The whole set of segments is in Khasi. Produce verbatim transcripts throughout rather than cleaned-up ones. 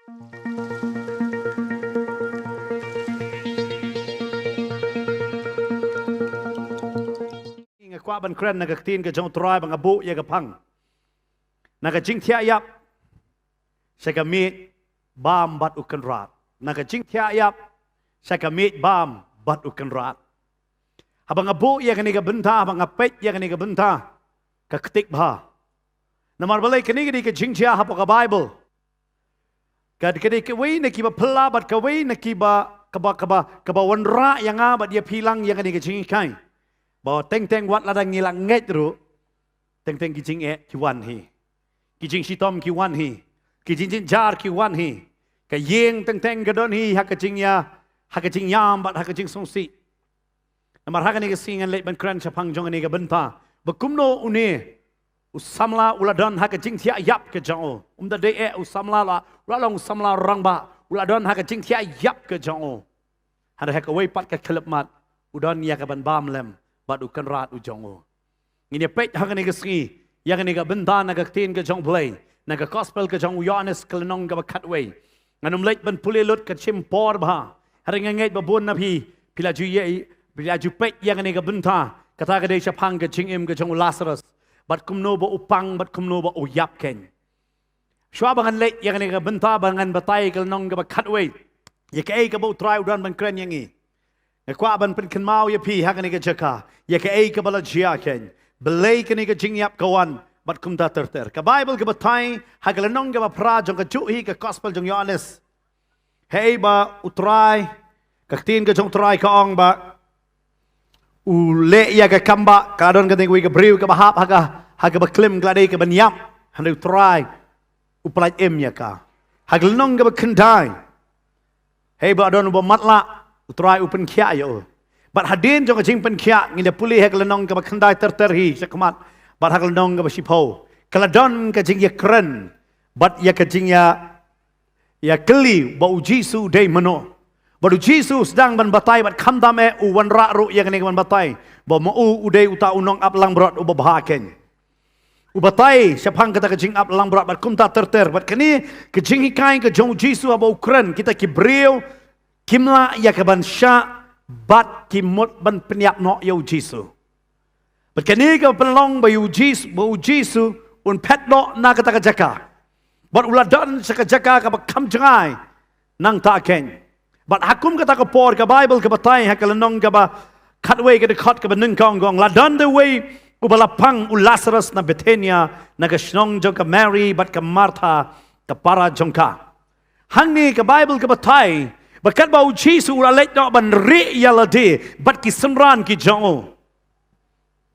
Nga kwah ban kren na ka ktien ka jong U Trai ba nga buh ïa ka phang. Na ka jingthiah ïap sha ka miej bam bad U Kynrad. Na ka jingthiah ïap sha ka miej bam bad U Kynrad. Haba nga buh ïa kane ka bynta, haba nga peit ïa kane ka bynta, ka ktik bha. Namar balei? Kane ka dei ka jingjia hapoh ka Baibl. Ka, ka dei kawei na kiba phylla bad kawei na kiba, kaba, kaba, kaba wanrah ïa nga bad ïa phi lang ïa kane ka jinghikai. Ba teng teng wat lada ngi la ngeit ruh, teng teng ki jingeh ki wan hi. Ki jingshitom ki wan hi. Ki jingjynjar ki wan hi. Ka ïing teng teng ka don hi ha ka jingïa, ha ka jingïam bad ha ka jingsngewsih. Namar ha kane ka sngi ngan leit ban kren shaphang jong kane ka bynta ba kumno une u samla u la don ha ka jingthiah ïap ka jong u. Um da dei eh u samla la, u la long u samla rangbah, u la don ha ka jingthiah ïap ka jong u. Hynrei ha kawei pat ka khyllipmat u don ïa ka ban bam lem bad U Kynrad u jong u. Ngin ïa peit ha kane ka sngi ïa kane ka bynta na ka ktien ka jong U Blei, na ka gospel ka jong u Ïoannis ka lynnong kaba khatwei. Ngan ym leit ban pule lut ka shim por bha. Hynrei nga ngeit ba bun na phi phi la ju ïa, phi la ju peit ïa kane ka bynta, kata ka dei shaphang ka jingim ka jong u Lasarus. Bad kumno ba u pang bad kumno ba u ïap kein. Shuwa ba ngan leit ïa kane ka bynta, ba ngan batai ka lynnong kaba khatwei ïa kaei kaba U Trai u don ban kren ïa ngi, nga kwah ban pynkynmaw ïa phi ha kane ka jaka ïa kaei kaba la jia kein, balei kane ka jingïap ka wan bad kumta ter ter. Ka Baibl ka batai ha ka lynnong kaba phra jong kajuh hi ka gospel jong u Ïoannis, hei ba U Trai, ka ktien ka jong U Trai ka ong ba u leh ïa ka kambah, ka la don kawei ka briew kaba hap ha ka, ha kaba klim, ka la dei ka ban ïap, hynrei U Trai u pyllait im ïa ka. Ha ka lynnong kaba khyndai, hei ba la don uba matlah, U Trai u pynkhiah ïa u. Bad hadien jong ka jingpynkhiah, ngin da pule ha ka lynnong kaba khyndai ter ter hi shakhmat, bad ha ka lynnong kaba shiphew, ka la don ka jingïakren bad ïa ka jingïa ïa kylli ba U Jisu u dei mano. Bad U Jisu u sdang ban batai bad khamtam eh u wanrah ruh ïa kane ka ban batai ba ma u u dei uta u nongap langbrot uba bha kein. U batai shaphang kata ka jingap langbrot bad kumta ter ter. Bad kane ka jinghikai ka jong U Jisu haba u kren, kita ki briew kim lah ïa ka ban shah bad ki mut ban pynïap noh ïa U Jisu. Bad kane ka pynlong ba U Jisu, ba U Jisu un phet noh na kata ka jaka. Bad u la don sha ka jaka kaba kham jngai nangta kein. Bad ha kum kata ka por ka Baibl ka batai ha ka lynnong kaba khatwei ka dkhot kaba nyngkong ka ong, la don da uwei uba la pang, u Lasarus na Bethania, na ka shnong jong ka Mari bad ka Martha ka para jong ka. Hangne ka Baibl ka batai ba katba U Jisu u la leit noh ban rieh ïa lade bad ki synran ki jong u,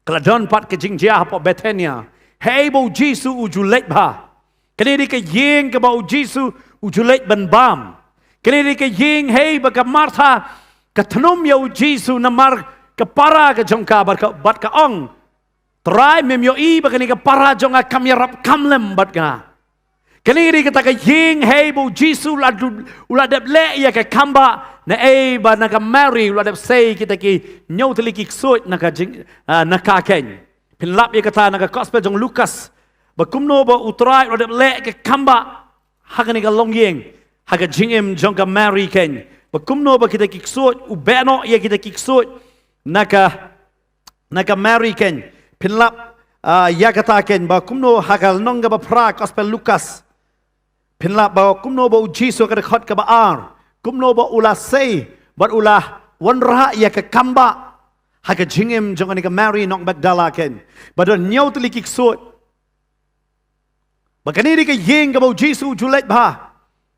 ka la don pat ka jingjia hapoh Bethania, hei ba U Jisu u ju leit bha. Kane dei ka ïing kaba U Jisu u ju leit ban bam. Kane dei ka ïing hei ba ka Martha ka thnum ïa U Jisu namar ka para ka jong ka, bad ka, bad ka ong, Trai, mem ïohi ba kane ka para jong nga kam ïarap kam lem bad nga? Kane dei kata ka ïing hei ba U Jisu u la du-, u la dep leh ïa ka kambah, naei ba na ka Mari u la dep sei kita ki hynñiew tylli ki ksuid na ka jing, ah, na ka kein. Phin lap ïa kata na ka gospel jong u Lukas ba kumno ba U Trai u la dep leh ka kambah ha kane ka longïing, ha ka jingim jong ka Mari kein. Ba kumno ba kita ki ksuid, u beh noh ïa kita ki ksuid na ka na ka Mari kein. Phin lap, ah, ïa kata kein ba kumno ha ka lynnong kaba phra gospel Lukas. Phin lap ba kumno ba U Jisu ha ka dkhot kaba ar, kumno ba u la sei bad u la wanrah ïa ka kambah ha ka jingim jong kane ka Mari nong Magdala kein, ba don hynñiew tylli ki ksuid. Ba kane dei ka ïing kaba U Jisu u ju leit bha.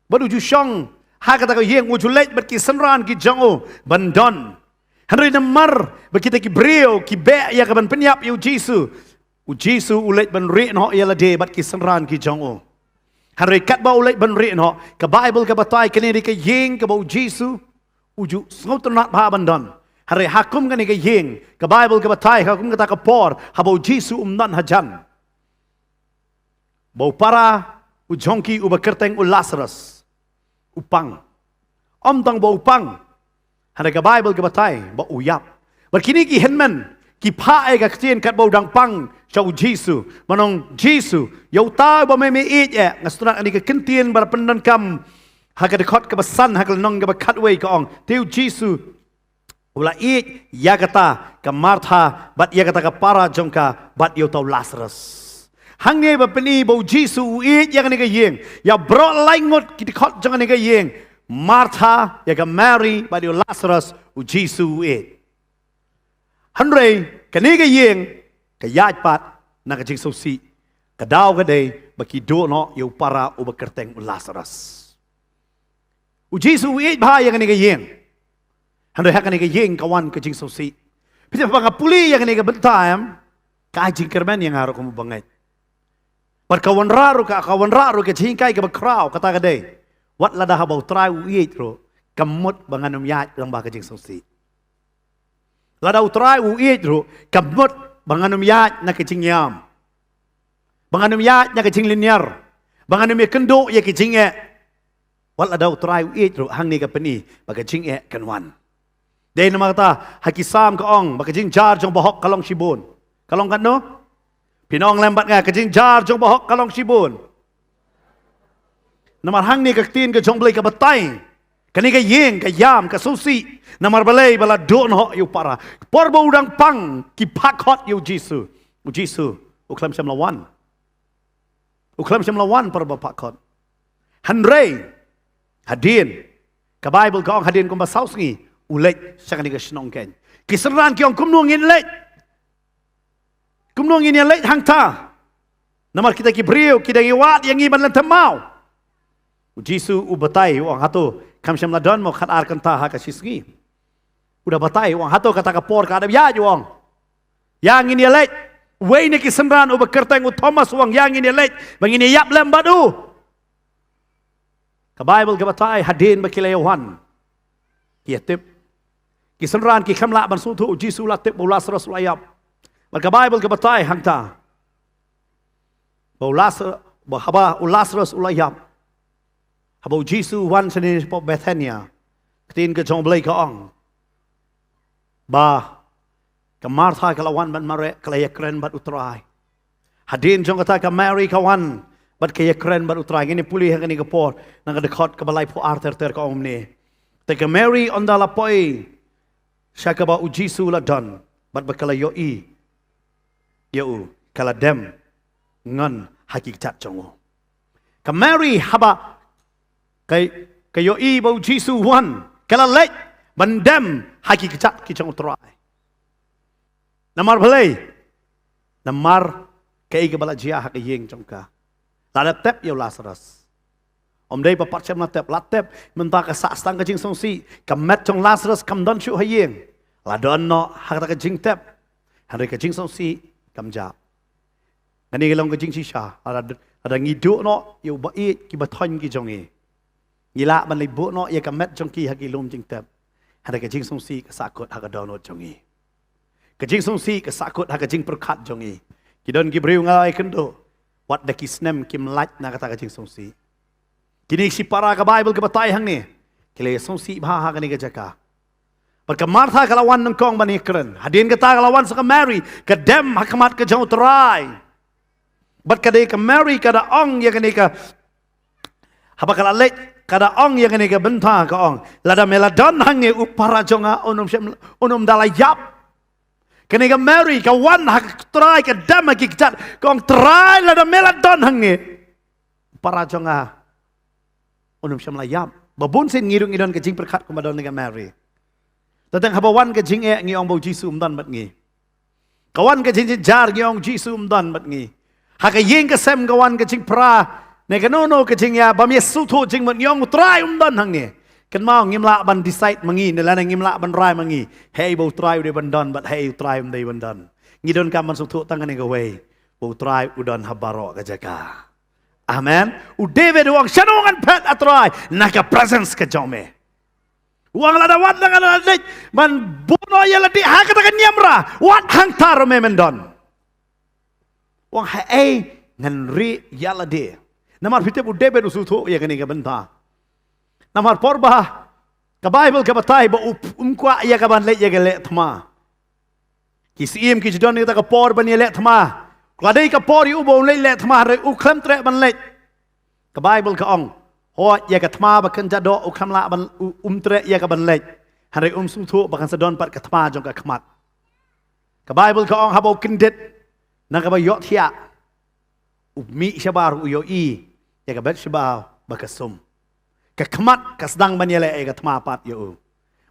Bad u ju shong ha kata ka ïing, u ju leit bad ki synran ki jong u ban don. Hynrei namar ba kita ki briew ki beh ïa ka ban pynïap ïa U Jisu, U Jisu u leit ban rieh noh ïa lade bad ki synran ki jong u. Hynrei katba u leit ban rieh noh, ka Baibl ka batai kane dei ka ïing kaba U Jisu u ju sngewtynnat bha ban don. Hynrei ha kum kane ka ïing, ka Baibl ka batai ha kum kata ka por, haba U Jisu um don hajan, ba u para u jong ki uba kyrteng u Lasarus u pang. Ym tang ba u pang, hynrei ka Baibl ka batai ba u ïap. Bad kine ki hynmen ki phah ïa ka ktien katba u dang pang sha U Jisu, ban ong, Jisu, ïa uta uba me me ïeit eh. Nga sngewtynnat kane ka kyntien ba la pyndonkam Ha ka dkhot kaba san, ha ka lynnong kaba khatwei ka ong, te u Jisu u la ïeit ïa kata ka Martha bad ïa kata ka para jong ka bad ïa uta u Lasarus. Hangne ba pyni ba u Jisu u ïeit ïa kane ka ïing. Ïa baroh lai ngut ki dkhot jong kane ka ïing, Martha, ïa ka Mary bad ïa u Lasarus, u Jisu u ïeit. Hynrei kane ka ïing ka ïaid pat na ka jingsngewsih. Ka daw ka dei ba ki duh noh ïa u para uba kyrteng u Lasarus. U Jisu u ïeit bha ïa kane ka ïing. Hynrei ha kane ka ïing ka wan ka jingsngewsih. Phi tip, haba nga pule ïa kane ka bynta, em, ka ai jingkyrmen ïa nga ruh kum u bangeit. Bad ka wanrah ruh ka, ka wanrah ruh ka jinghikai kaba khraw, kata ka dei, wat lada haba u Trai u ïeit ruh, kam mut ba ngan ym ïaid lyngba ka jingsngewsih. Lada u Trai u ïeit ruh, kam mut ba ngan ym ïaid na ka jingïam, ba ngan ym ïaid na ka jinglynñiar, ba ngan ym ïakynduh ïa ka jingeh. Wat lada u Trai u ïeit ruh, hangne ka pyni ba ka jingeh kan wan. Dei namar kata ha ki Salm ka ong ba ka jingjia jong u bahok ka long shibun. Ka long katno? Phin ong lem bad nga, ka jingjia jong u bahok ka long shibun. Namar hangne ka ktien ka jong u Blei ka batai, kane ka ïing ka ïam, ka sngewsih. Namar balei? Ba la duh noh ïa u para. Por ba u dang pang, ki phah khot ïa u Jisu, u Jisu u khlem shym la wan. U khlem shym la wan por ba phah khot. Hynrei hadien, ka Baibl ka ong, hadien kumba saw sngi u leit sha kane ka shnong keiñ. Ki synran ki ong, kumno ngin leit? Kumno ngin ïa leit hangta? Namar kita ki briew ki dang ïawad ïa ngi ban leit thymmai. U Jisu u batai, u ong, hato kam shym la don mo khatar kynta ha ka shi sngi? U da batai, u ong, hato kata ka por ka dep ïaid, u ong. Ïa ngin ïa leit. Uwei na ki synran uba kyrteng u Thomas u ong, ïa ngin ïa leit ba ngin ïa ïap lem bad u. Ka Baibl ka batai hadien ba ki la ïa wan, ki ïa tip. Ki synran ki khlem lah ban sngewthuh, u Jisu u la tip ba u Lasarus u la ïap. Bad ka Baibl ka batai hangta ba u Las-, ba haba u Lasarus u la ïap, haba u Jisu u wan shane shapoh Bethania, ka ktien ka jong u Blei ka ong ba ka Martha ka la wan ban mareh, ka la ïakren bad u Trai. Hadien jong kata ka Mary ka wan bad ka ïakren bad u Trai. Ngin ïa pule ha kane ka por na ka dkhot kaba laiphew ar ter ter, ka ong kumne: Te ka Mary ynda la poi sha kaba u Jisu u la don bad ba ka la ïohi ïa u, ka la dem ngon ha ki kjat jong u. Ka Mary haba ka, ka ïohi ba u Jisu u wan, ka la leit ban dem ha ki kjat ki jong u Trai. Namar balei? Namar kaei kaba la jia ha ka ïing jong ka. La dep tep ïa u Lasarus. Ym dei ba pat shym la tep, la tep. Mynta ka sah tang ka jingsngewsih, ka met jong u Lasarus kam don shuh ha ïing. La don noh ha kata ka jingtep. Hynrei ka jingsngewsih kam jah. Kane ka long ka jingshisha, lada, lada ngi duh noh ïa u ba ïeit, ki ba thoiñ ki jong ngi, ngi lah ban leit buh noh ïa ka met jong ki ha ki lum jingtep. Hynrei ka jingsngewsih ka sahkut ha ka dohnud jong ngi. Ka jingsngewsih ka sahkut ha ka jingpyrkhat jong ngi. Ki don ki briew, nga la ïakynduh, wat da ki snem kim lait na kata ka jingsngewsih. Kine ki shipara, ka Baibl ka batai hangne, ki la ïasngewsih bha ha kane ka jaka. Bad ka Martha ka la wan nyngkong ban ïakren. Hadien kata ka la wan sa ka Mary, ka dem ha khmat ka jong u Trai. Bad ka dei ka Mary ka da ong ïa kane ka, haba ka la leit, ka da ong ïa kane ka bynta, ka ong, lada me la don hangne, u para jong nga un ym shym, un ym da la ïap. Kane ka Mary ka wan ha ka Trai, ka dem ha ki kjat, ka ong, Trai, lada me la don hangne, u para jong nga un ym shym la ïap. Ba bun sien ngi ruh ngi don ka jingpyrkhat kumba don ka Mary. Tang haba wan ka jingeh ngi ong ba u Jisu um don bad ngi. Ka wan ka jingjynjar ngi ong u Jisu um don bad ngi. Ha ka ïing ka sem ka wan ka jingphra, ne kano kano ka jingïa bym ïasngewthuh jingmut, ngi ong u Trai um don hangne. Kynmaw, ngim lah ban decide ma ngi, ne lane ngim lah ban rai ma ngi, hei, ba u Trai u dei ban don bad hei, u Trai um dei ban don. Ngi donkam ban sngewthuh tang kane kawei, ba u Trai u don ha baroh ka jaka. Amen. U David u ong, shano ngan phet, A Trai, na ka presence ka jong me? U ong, lada wat ngan leit ban buh noh ïa lade ha kata ka niamra, wat hangta ruh me men don. U ong, haei ngan rieh ïa lade? Namar phi tip, u David u sngewthuh ïa kane ka bynta. Namar por ba ka Baibl ka batai ba u, um kwah ïa ka ban leit ïa ka leh thma. Ki syiem ki ju don ïa kata ka por ban ïa leh thma. Ka dei ka por ïa u ba un leit leh thma, hynrei u khlem treh ban leit. Ka Baibl ka ong, Hooid, ïa ka thma ba kan ja doh u kham lah ban, u, um treh ïa ka ban leit. Hynrei um sngewthuh ba kan sa don pat ka thma jong ka khmat. Ka Baibl ka ong haba u kyndit na kaba ïohthiah, u mih shabar, u ïohi ïa ka Bathsheba ba ka sum. Ka khmat ka sdang ban ïaleh ïa ka thma pat ïa u.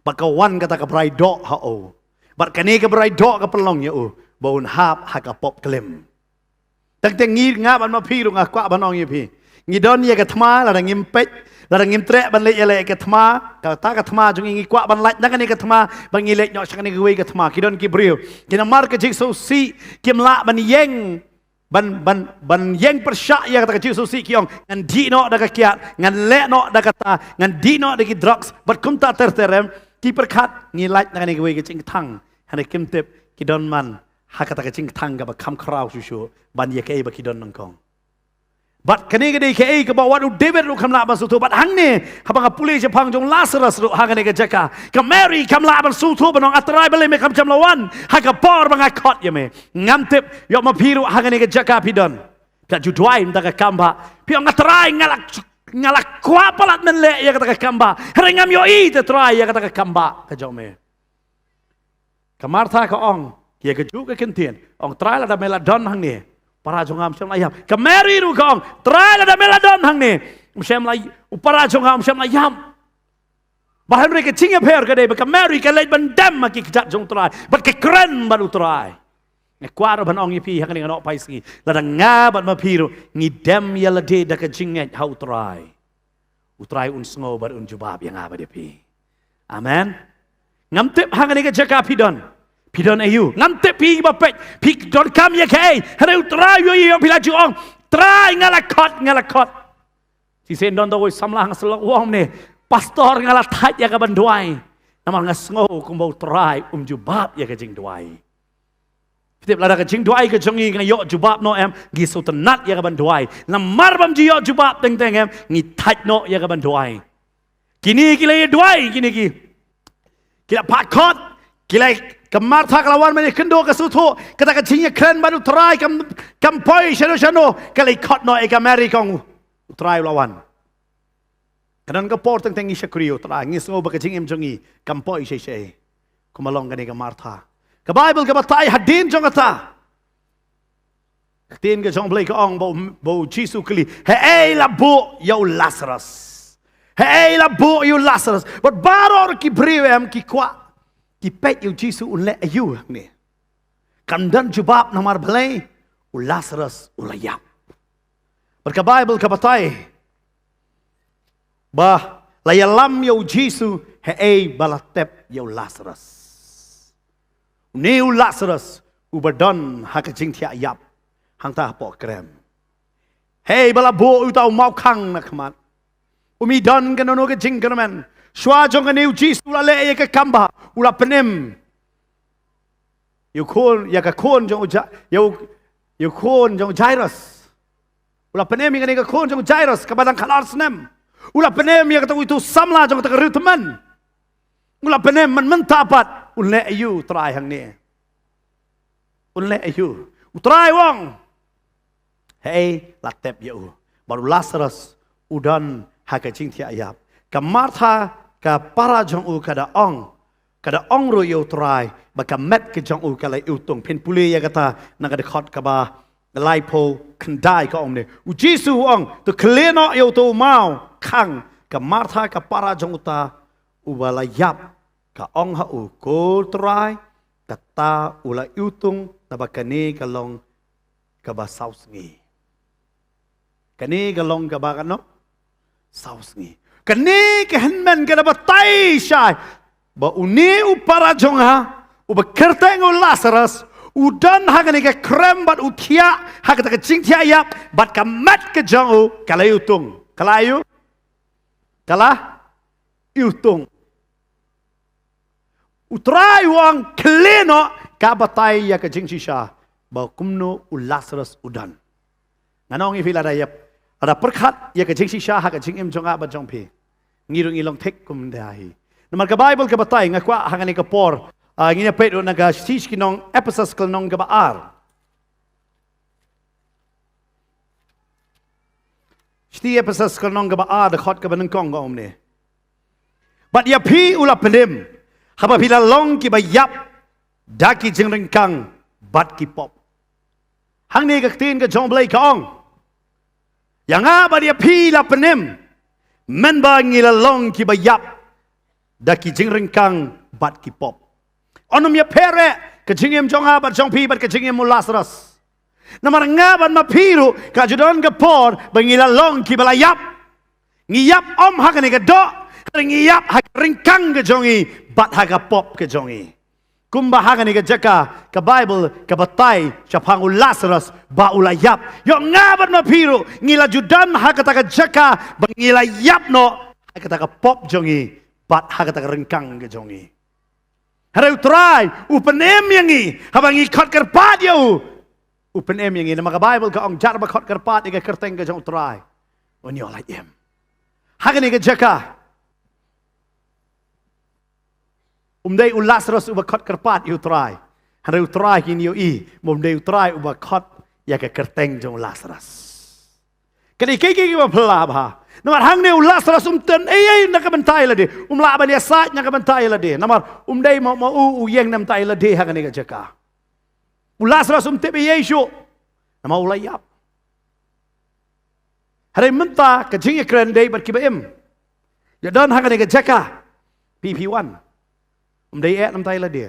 Bad ka wan kata ka brai doh ha u. Bad kane ka brai doh ka pynlong ïa u ba un hap ha ka pop klim. Tang tang ngi, nga bad ma phi ruh nga kwah ban ong ïa phi. Ngi don ïa ka thma, lada ngim peit, lada ngim treh ban leit ïaleh ïa ka thma, kata ka thma jong ngi, ngi kwah ban lait na kane ka thma, ban ngi leit noh sha kane kawei ka thma. Ki don ki briew, ki namar ka jingsngewsih kim lah ban ïeng, ban, ban, ban ïeng pyrshah ïa kata ka jingsngewsih, ki ong ngan dih noh da ka kiad, ngan leh noh da kata, ngan dih noh da ki drugs, bad kumta ter ter em. Ki pyrkhat ngi lait na kane kawei ka jingkthang, hynrei kim tip ki don man ha kata ka jingkthang kaba kham khraw shuh shuh ban ïa kaei ba ki don nyngkong. Bad kane ka dei kaei kaba wat u David ruh kham lah ban sngewthuh, bad hangne haba nga pule shaphang jong u Lazarus ruh ha kane ka jaka, ka Mary kham lah ban sngewthuh ban ong, A Trai, balei me kham shym la wan ha ka por ba nga khot ïa me? Ngam tip ïoh ma phi ruh ha kane ka jaka phi don. Phi la ju duwai mynta ka kam ba phi ong, A Trai, nga la, nga la kwah palat men leh ïa kata ka kam ba, hynrei ngam ïohi, A Trai, ïa kata ka kam ba ka jong me. Ka Martha ka ong ïa kajuh ka kyntien, ong, Trai, lada me la don hangne, para jong nga um shym la ïap. Ka Mary ruh ka ong, Trai, lada me la don hangne, um shym la, u para jong nga um shym la ïap. Bad hynrei ka jingïapher ka dei ba ka Mary ka leit ban dem ha ki kjat jong u Trai bad ka kren bad u Trai. Nga kwah ruh ban ong ïa phi ha kane ka nohphai sngi, lada nga bad ma phi ruh ngi dem ïa lade da ka jingngeit ha u Trai, u Trai un sngew bad un jubab ïa nga bad ïa phi. Amen. Ngam tip ha kane ka jaka phi don, phi don aïu. Ngam tip phi ba peit phi donkam ïa kaei, hynrei u Trai u ïohi, phi la ju ong, Trai, nga la khot, nga la khot. Shisien don da uwei u samla ha nga sylok, u ong ne, Pastor, nga la thait ïa ka ban duwai, namar nga sngew kumba u Trai um jubab ïa ka jingduwai. Phi tip, lada ka jingduwai ka jong ngi ka ïoh jubab noh em, ngi sngewtynnat ïa ka ban duwai. Namar bym ju ïoh jubab teng teng em, ngi thait noh ïa ka ban duwai. Kine ki la ïa duwai, kine ki, ki la phah khot, ki la, ka Martha ka la wan ban ïakynduh, ka sngewthuh kata ka jingïakren bad u Trai kam, kam poi shano shano, ka la ïa khot noh ïa ka Mary, ka ong, u Trai u la wan. Ka don ka por teng teng ngi shakri ïa u Trai, ngi sngew ba ka jingim jong ngi kam poi shei shei, kumba long kane ka Martha. Ka Baibl ka batai hadien jong kata, ka ktien ka jong U Blei ka ong ba u, ba u Jisu u kylli, Haei la buh ïa u Lazarus? Haei la buh ïa u Lazarus? Bad baroh ki briew em ki kwah, ki peit ïa u Jisu un leh aïu hangne. Kam don jubab namar balei? U Lazarus u la ïap. Bad ka Baibl ka batai ba la ïalam ïa u Jisu, haei ba la tep ïa u Lazarus. Une u Lazarus uba don ha ka jingthiah ïap hangta hapoh krem. Haei ba la buh uta u mawkhang na khmat. Um don kano kano ka jingkyrmen. Shuwa jong kane u Jisu u la leh ïa ka kam ba, u la pynim ïa u khun, ïa ka khun jong u Ja-, ïa u, ïa u khun jong u Jairus. U la pynim ïa kane ka khun jong u Jairus kaba dang khatar snem. U la pynim ïa kata uwei u samla jong kata ka riewtymmen. U la pynim, man mynta pat un leh aïu u Trai hangne? Un leh aïu? U Trai u ong, haei la tep ïa u? Bad u Lazarus u don ha ka jingthiah ïap. Ka Martha, ka para jong u, ka da ong, ka da ong ruh ïa u Trai ba ka met ka jong u ka la iwtung. Phin pule ïa kata na ka dkhot kaba laiphew khyndai, ka ong ne, u Jisu u ong, to khlieh noh ïa uto u mawkhang. Ka Martha, ka para jong uta uba la ïap, ka ong ha u, ko Trai, kata u la iwtung, naba kane ka long kaba saw sngi. Kane ka long kaba kano? Saw sngi. Kane ka hynmen ka da batai shai ba une u para jong nga uba kyrteng u Lazarus u don ha kane ka krem bad u thiah ha kata ka jingthiah ïap, bad ka met ka jong u ka la iwtung. Ka la aïu? Ka la iwtung. U Trai u ong khlieh noh, ka batai ïa ka jingshisha ba kumno u Lazarus u don. Ngan ong ïa phi, lada ïap, lada pyrkhat ïa ka jingshisha ha ka jingim jong nga bad jong phi, ngi ruh ngi long thik kumta hi. Namar ka Baibl ka batai, nga kwah ha kane ka por, ah, ngin ïa peit ruh na ka shithi sha ki nong Ephesus ka lynnong kaba ar. Shithi Ephesos ka lynnong kaba ar, dkhot kaba nyngkong ka ong kumne: Bad ïa phi u la pynim, haba phi la long kiba ïap da ki jingryngkang bad ki pop. Hangne ka ktien ka jong U Blei ka ong, ïa nga bad ïa phi la pynim, mynba ngi la long kiba ïap da ki jingryngkang bad ki pop. Ym ïapher eh ka jingim jong nga bad jong phi bad ka jingim u Lasarus. Namar nga bad ma phi ruh ka ju don ka por ba ngi la long kiba la ïap. Ngi ïap ym ha kane ka doh, hynrei ngi ïap ha ka ryngkang ka jong ngi bad ha ka pop ka jong ngi. Kumba ha kane ka jaka ka Baibl ka batai shaphang u Lasarus ba u la ïap. Ïoh nga bad ma phi ruh ngi la ju don ha kata ka jaka ba ngi la ïap noh ha kata ka pop jong ngi bad ha kata ka ryngkang ka jong ngi. Hynrei U Trai u pynim ïa ngi, haba ngi khot kyrpad ïa u, u pynim ïa ngi. Namar ka Baibl ka ong, jar ba khot kyrpad ïa ka kyrteng ka jong U Trai, un ïoh lait im. Ha kane ka jaka, um dei u Lasarus uba khot kyrpad ïa U Trai, hynrei U Trai, kin ïohi ba um dei U Trai uba khot ïa ka kyrteng jong u Lasarus. Ka dei kaei kaei kaba phylla bha. Namar hangne u Lasarus um tip ei ei na ka bynta ïa lade. Um lah ban ïasaid na ka bynta ïa lade. Namar um dei ma, ma u, u ïeng na ka bynta ïa lade ha kane ka jaka. U Lasarus um tip ei ei shuh. Namar u la ïap. Hynrei mynta ka jingïakren dei bad kiba im. Ïa don ha kane ka jaka. Phi, phi wan. Um dei eh na ka bynta ïa lade.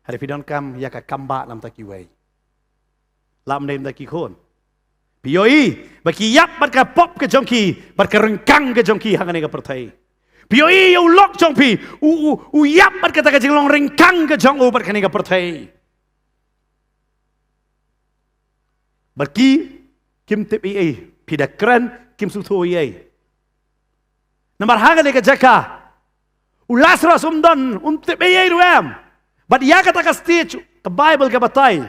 Hynrei phi donkam ïa ka kam bah na ka bynta kiwei. Lah ym dei na ka bynta ki khun. Phi ïohi ba ki ïap bad ka pop ka jong ki, bad ka ryngkang ka jong ki ha kane ka pyrthei. Phi ïohi ïa u lok jong phi, u, u, u ïap bad kata ka jinglong ryngkang ka jong u bad kane ka pyrthei. Bad ki, kim tip ei ei, phi da kren, kim sngewthuh ei ei. Namar ha kane ka jaka, u Lasarus um don, um tip ei ei ruh em. Bad ïa kata ka stage, ka Baibl ka batai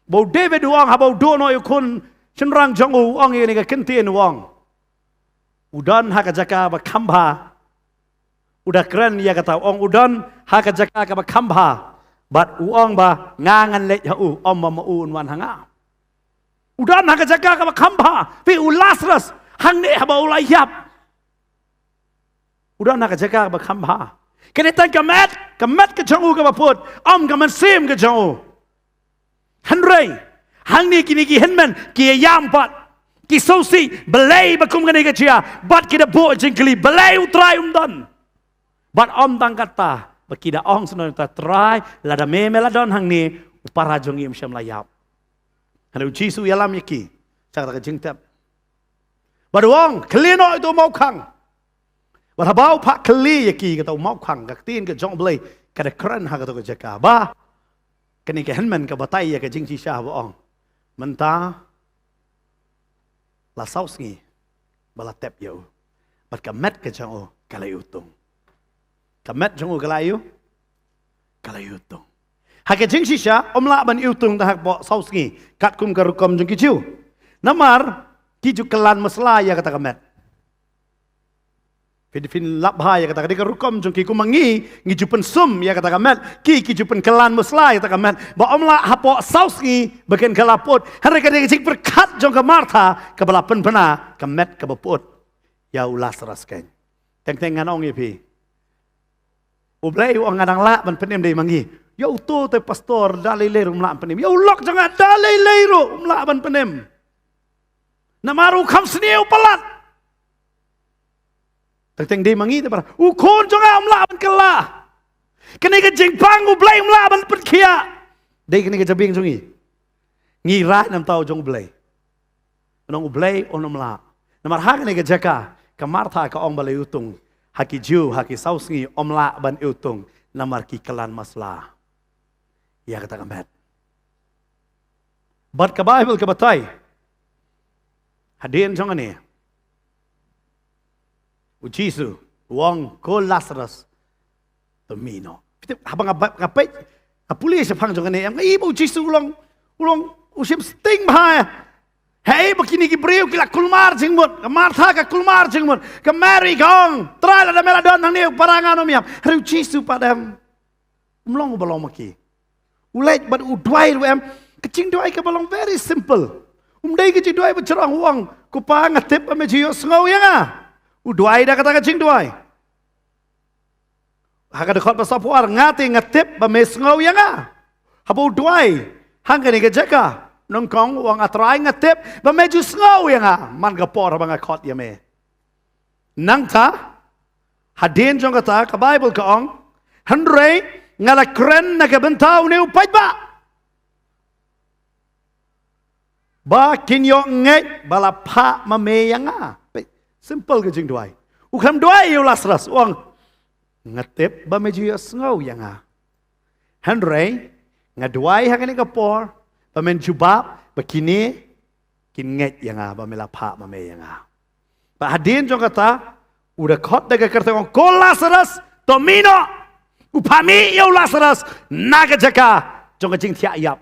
ba u David u ong, haba u duh noh ïa u khun shynrang jong u, u ong ïa kane ka kyntien, u ong, u don ha ka jaka ba kham bha. U da kren ïa kata, u ong, u don ha ka jaka kaba kham bha. Bad u ong ba nga ngan leit ha u, ym ba ma u un wan ha nga. U don ha ka jaka kaba kham bha. Phi, u Lasarus hangne haba u la ïap, u don ha ka jaka kaba kham bha. Kane tang ka met, ka met ka jong u kaba put, ym ka mynsiem ka jong u. Hynrei hangne kine ki hynmen ki ïam pat, ki sngewsih balei ba kum kane ka jia, bad ki da buh jingkylli balei U Trai um don. Bad ym tang kata, ba ki da ong sngewbha, Trai, lada me me la don hangne, u para jong ngi um shym la ïap. Hynrei u Jisu u ïalam ïa ki sha kata ka jingtep. Bad u ong, khlieh noh ïa uto u mawkhang. Bad haba u phah khlieh ïa ki, kata u mawkhang, ka ktien ka jong U Blei ka da kren ha kato ka jaka ba kane ka hynmen ka batai ïa ka jingshisha ba ong, mynta la saw sngi ba la tep ïa u. Bad ka met ka jong u ka la iwtung. Ka met jong u ka la iw, ka la iwtung. Ha ka jingshisha ym lah ban iwtung tang hapoh saw sngi katkum ka rukom jong ki Jiw. Namar ki ju kylla masla ïa kata ka met. Phi, phin lap bha ïa kata ka dei ka rukom jong ki, kum ma ngi, ngi ju pynsum ïa kata ka met. Ki, ki ju pynkylla masla ïa kata ka met ba ym lah hapoh saw sngi ba kin kylla put. Hynrei ka dei ka jingpyrkhat jong ka Martha kaba la pynbna ka met kaba put ïa u Lasarus kein. Teng teng ngan ong ïa phi, U Blei u ong nga dang lah ban pynim, dei ma ngi. Ïa uto te pastor da lei lei ruh um lah ban pynim. Ïa u lok jong nga da lei lei ruh um lah ban pynim. Namar u kham sniew palat. Teng teng dei ma ngi te para, u khun jong nga um lah ban kylla. Kane ka jingpang U Blei um lah ban pynkhiah. Dei kane ka jabieng jong ngi. Ngi rai na bynta u jong U Blei. Nong U Blei un ym lah. Namar ha kane ka jaka ka Martha ka ong ba la iwtung. Ha ki Jiw ha ki saw sngi ym lah ban iwtung namar ki kylla masla ïa kata ka met. Bad ka Baibl ka batai, hadien jong kane u Jisu u ong, ko Lasarus, to mih noh. Phi tip, haba nga ba, nga peit, nga pule shaphang jong kane, em, nga i ba u Jisu u long, u long u shim sting bha. Hei, ba kine ki briew ki la kulmar jingmut, ka Martha ka kulmar jingmut, ka Mary ka ong, Trai, lada me la don hangne, para ngan ym ïap. Hynrei u Jisu pat em, um long uba long ma ki. U leit bad u duwai ruh em, ka jingduwai kaba long very simple. Um dei ka jingduwai ba jrong, u ong, "Ko Pa, nga tip ba me ju ïohsngew ïa nga." U duwai da kata ka jingduwai. Ha ka dkhot ba sawphew ar, "Nga te nga tip ba me sngew ïa nga." Haba u duwai hangkane ka jaka, nyngkong u ong, "A Trai, nga tip ba me ju sngew ïa nga man ka por ba nga khot ïa me." Nangta, hadien jong kata, ka Baibl ka ong, "Hynrei nga la kren na ka bynta une u paidbah, ba kin ïoh ngeit ba la phah ma me ïa nga." Peit, simple ka jingduwai. U khlem duwai ïa u Lasarus, u ong, "Nga tip ba me ju ïohsngew ïa nga. Hynrei nga duwai ha kane ka por ba men jubab ba kine kin ngeit ïa nga, ba me la phah ma me ïa nga." Bad hadien jong kata, u da khot da ka kyrteng, ong, "Ko Lasarus, to mih noh." U phah mih ïa u Lasarus na ka jaka jong ka jingthiah ïap.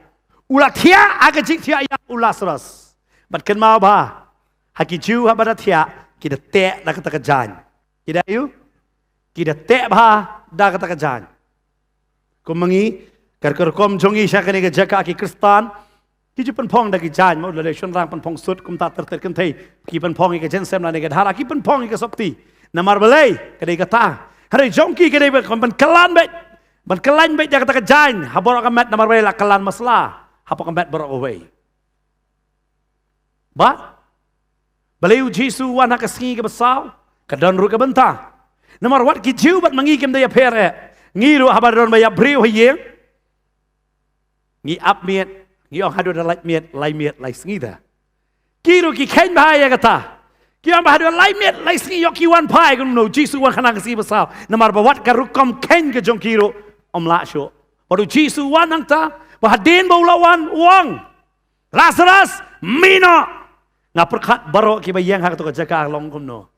U la thiah ha ka jingthiah ïap u Lasarus. Bad kynmaw bha, ha ki Jiw haba da thiah, ki da teh da kata ka jaiñ. Ki da ïoh, ki da teh bha da kata ka jaiñ. Kum ma ngi, ka rukom jong ngi sha kane ka jaka, ki Khristan, ki ju pynphong da ki jaiñ, mo, lada shynrang pynphong suit, kumta ter ter kynthei ki pynphong ïa ka jaiñsem lane ka dhara, ki pynphong ïa ka sopti. Namar balei? Ka dei kata. Hynrei jong ki ka dei ban, ban kylla beit, ban kylla beit da kata ka jaiñ ha baroh ka met, namar balei? La kylla masla hapoh ka met baroh kawei. Bad balei u Jisu u wan ha ka sngi kaba saw? Ka don ruh ka bynta. Namar wat ki Jiw bad ma ngi kim dei ïapher eh. Ngi ruh haba don ba ïap briew ha ïing, ngi ap miet, ngi ong haduh da lait miet, lai miet, lai sngi da. Ki ruh ki kheiñ bha ïa kata. Ki ong ba haduh lai miet, lai sngi ïoh ki wan phai, kumno u Jisu u wan khnang ka sngi ba saw. Namar ba wat ka rukom kheiñ ka jong ki ruh ym lah shuh. Bad u Jisu u wan hangta, ba hadien ba u la wan, u ong, "Lasarus, mih noh." Nga pyrkhat baroh kiba ïeng ha kato ka jaka long kumno.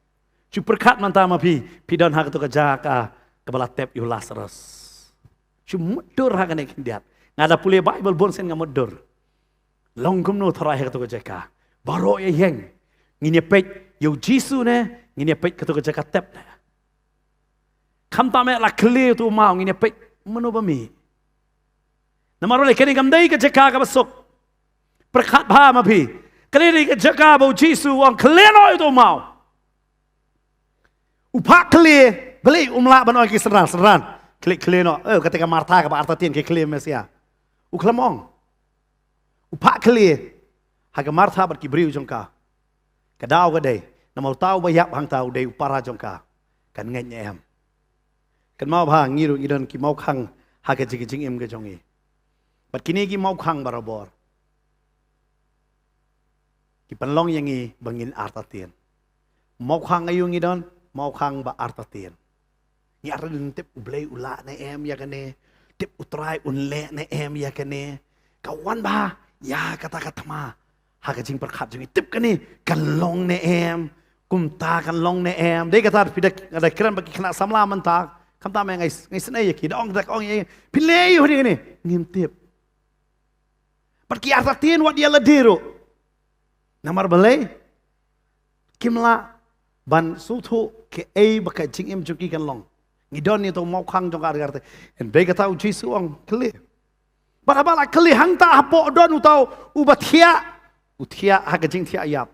Shu pyrkhat mynta ma phi, phi don ha kato ka jaka kaba la tep ïa u Lasarus. Shu mutdur ha kane khyndiat. Nga da pule Baibl bun sien nga mutdur. Long kumno tharai ha kato ka jaka? Baroh ïa ïeng. Ngin ïa peit ïa u Jisu ne, ngin ïa peit kato ka jaka tep ne. Khamtam eh la khlieh uto u maw, ngin ïa peit mano ba mih. Namar balei? Kane kam dei ka jaka kaba suk. Pyrkhat bha ma phi. Kane dei ka jaka ba u Jisu u ong khlieh noh ïa uto u maw. U phah khlieh, balei um lah ban ong ki synran, synran, khlieh, khlieh noh. Eh, kata ka Martha kaba artatien, ka khlieh Messia. U khlem ong. U phah khlieh ha ka Martha bad ki briew jong ka. Ka daw ka dei, namar uta uba ïap hangta u dei u para jong ka. Kan ngeit ne em? Kynmaw bha, ngi ruh ngi don ki mawkhang ha ka jing, jingim ka jong ngi. Bad kine ki mawkhang barabor ki pynlong ïa ngi ba ngin artatien. Mawkhang aïu ngi don? Mawkhang ba artatien. Ngi artatien, tip U Blei u lah ne em ïa kane, tip U Trai un leh ne em ïa kane. Ka wan bha ïa kata ka thma ha ka jingpyrkhat jong ngi, tip kane kan long ne em, kumta kan long ne em. Dei kata phi da, da kren bad ki khynnah samla mynta, khamtam eh ngai, ngai snei ïa ki, da ong, da ong ïa ki, phi leh aïu ha kane? Ngim tip. Bad ki artatien wat ïa lade ruh. Namar balei? Kim lah ban sngewthuh kaei ba ka jingim jong ki kan long. Ngi don ïa uto u mawkhang jong ka artatien. Hynrei kata u Jisu u ong khlieh. Bad haba la khlieh hangta hapoh don uto uba thiah, u thiah ha ka jingthiah ïap.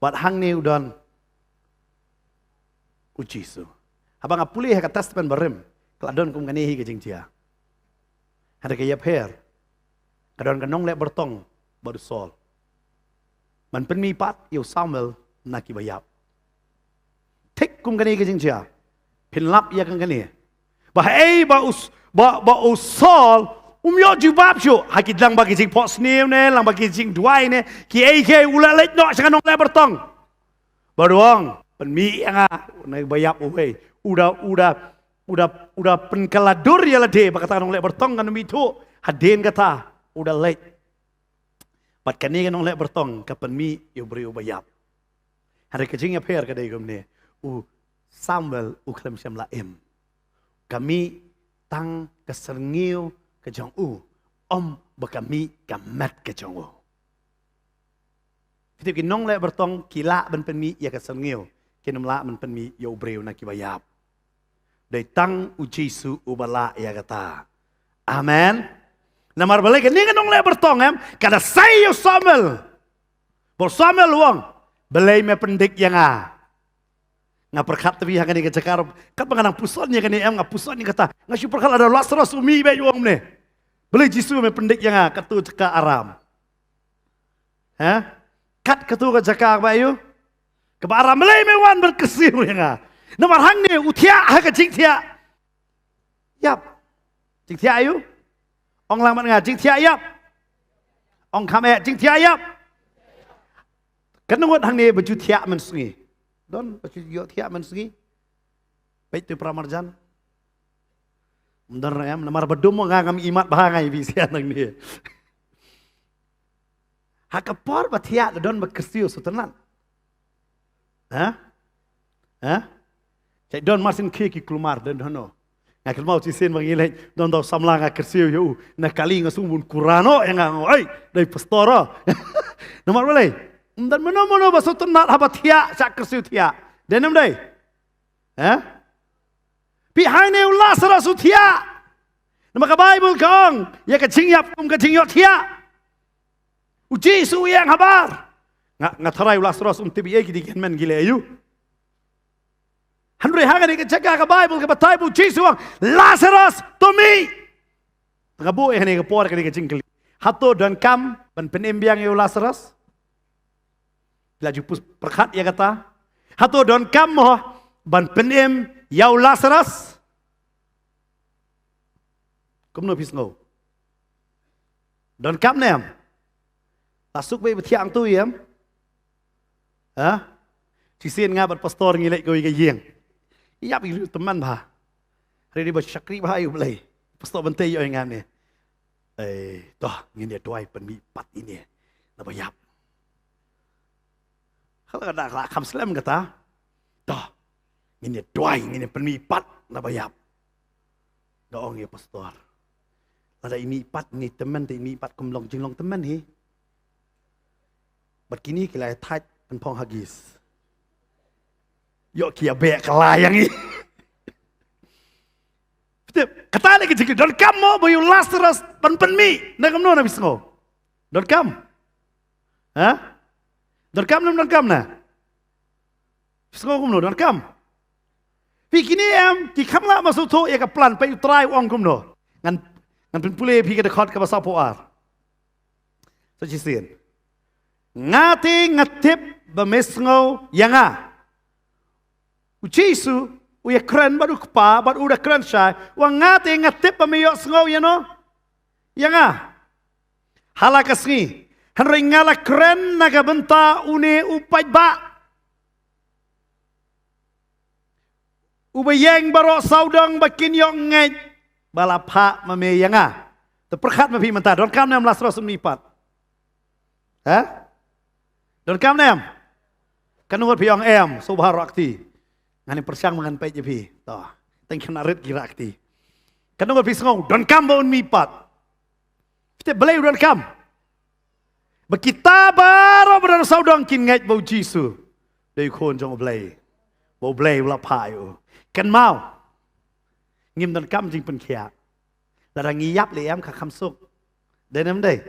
Bad hangne u don u Jisu. Haba nga pule ha ka Testament Barim, ka la don kum kane hi ka jingjia. Hynrei ka ïapher, ka don ka nongleh byrtong bad u Saul. Ban pynmih pat ïa u Samuel na kiba ïap. Thik kum kane ka jingjia. Phin lap ïa kane. Ba haei ba u S-, ba, ba u Saul um ïoh jubab shuh ha ki, lyngba ki jingphohsniew ne, lyngba ki jingduwai ne, kiei kiei, u la leit noh sha ka nongleh byrtong. Bad u ong, pynmih ïa nga na kiba ïap uwei. U da, u da, u da, u da pynkylla dur ïa lade ba kata ka nongleh byrtong kan ym ithuh. Hadien kata u da leit. Bad kane ka nongleh byrtong ka pynmih ïa u briew uba ïap. Hynrei ka jingïapher ka dei kumne. U Samuel u khlem shym la im. Ka mih tang ka syrngiew ka jong u, ym ba ka mih ka met ka jong u. Phi tip, ki nongleh byrtong ki lah ban pynmih ïa ka syrngiew, kin ym lah ban pynmih ïa u briew na kiba ïap. Dei tang u Jisu uba lah ïa kata. Amen. Namar balei kane ka nongleh bartong em, ka da sei ïa u Samuel. Ba u Samuel u ong, balei me pyndik ïa nga? Nga pyrkhat te phi ha kane ka jaka, katba nga nang puson ïa kane em, nga puson ïa kata. Nga shu pyrkhat lada u Lasaros u mih beit u ong kumne, balei Jisu me pyndik ïa nga katto jaka aram? Ha? Kat katto ka jaka kaba ïoh, kaba aram, balei me wan ban kyrsiew ïa nga? Namar hangne u thiah ha ka jingthiah ïap. Jingthiah ïoh. Ong lang bad nga, jingthiah ïap. Ong kham eh, jingthiah ïap. Kano ngut hangne ba ju thiah mynsngi? Don ba ju ïoh thiah mynsngi? Peit tu para marjan. Ym don re em, namar ba dum nga ngam imat bha nga ïa phi sha nangne. Ha ka por ba thiah da don ba kyrsiew sngewtynnat. Ha? Ha? Sa don marsien khie ki kulmar don hano. Nga kynmaw shisien ba ngi leit, don da u samla nga kyrsiew ïa u. Na kali nga sngew bun kura noh ïa nga, nga ong, ei, dei pastor oh. Namar balei? Ym don mano mano ba sngewtynnat haba thiah, sa kyrsiew thiah. Dei ne ym dei? Ha? Phi, hangne u Lasaros u thiah. Namar ka Baibl ka ong, ïa ka jingïap kum ka jingïohthiah. U Jisu u ïeng habar. Nga, nga tharai u Lasaros um tip ei ei, ki dei ki hynmen ki leh aïu. Hynrei ha kane ka jaka ka Baibl ka batai ba u Jisu u ong, Lasaros, to mih. Nga buh ïa kane ka por, kane ka jingkylli. Hato donkam ban pynim biang ïa u Lasaros? La ju pyrkhat ïa kata. Hato donkam mo ban pynim ïa u Lasaros? Kumno phi sngew? Donkam ne em? La suk beit ba thiah hangto em? Ha? Shisien nga bad pastor ngi leit kawei ka ïing. Ïap ïa u tymmen bha. Hynrei dei ba shakri bha ïa U Blei. Pastor Bynta ïoh ïa nga ne. Eh, to, ngin ïa duwai pynmih pat ine naba ïap. Khala ka da khala kham slem kata. To, ngin ïa duwai, ngin ïa pynmih pat naba ïap. Nga ong ïa pastor, lada i mih pat ine tymmen, te i mih pat kum long jinglong tymmen hi. Bad kine ki la ïa thait pynphong ha gis. Ïoh ki ïa beh kylla ïa ngi. Phi tip, kata ne ka jingkylli, donkam mo ba ïa u Lasaros ban pynmih? Ne kumno na phi sngew? Donkam? Ha? Donkam ne ym donkam na? Phi sngew kumno, donkam? Phi, kine em ki kham lah ban sngewthuh ïa ka plan, peit U Trai u ong kumno. Ngan, ngan pynpule ïa phi ka dkhot kaba sawphew ar. Sa shisien. Nga te nga tip ba me sngew ïa nga. U Jisu u ïakren bad u Kpa, bad u da kren shai, u ong nga te nga tip ba me ïohsngew ïano? Ïa nga. Ha la ka sngi. Hynrei nga la kren na ka bynta une u paidbah. Uba ïeng baroh sawdong ba kin ïoh ngeit ba la phah ma me ïa nga. Te pyrkhat ma phi mynta, donkam ne em Lasaros un mih pat? Ha? Donkam ne em? Katno ngut phi ong em, sngewbha rah kti. Ngan ym pyrshang ba ngan peit ïa phi. To, teng khynnah rit ki rah kti. Katno ngut phi sngew donkam ba un mih pat? Phi tip balei u donkam? Ba kita baroh ba don sawdong kin ngeit ba u Jisu dei u Khun jong U Blei, ba U Blei u la phah ïa u. Kynmaw, ngim donkam jingpynkhiah. Lada ngi ïap lei em ka kham suk. Dei ne ym dei?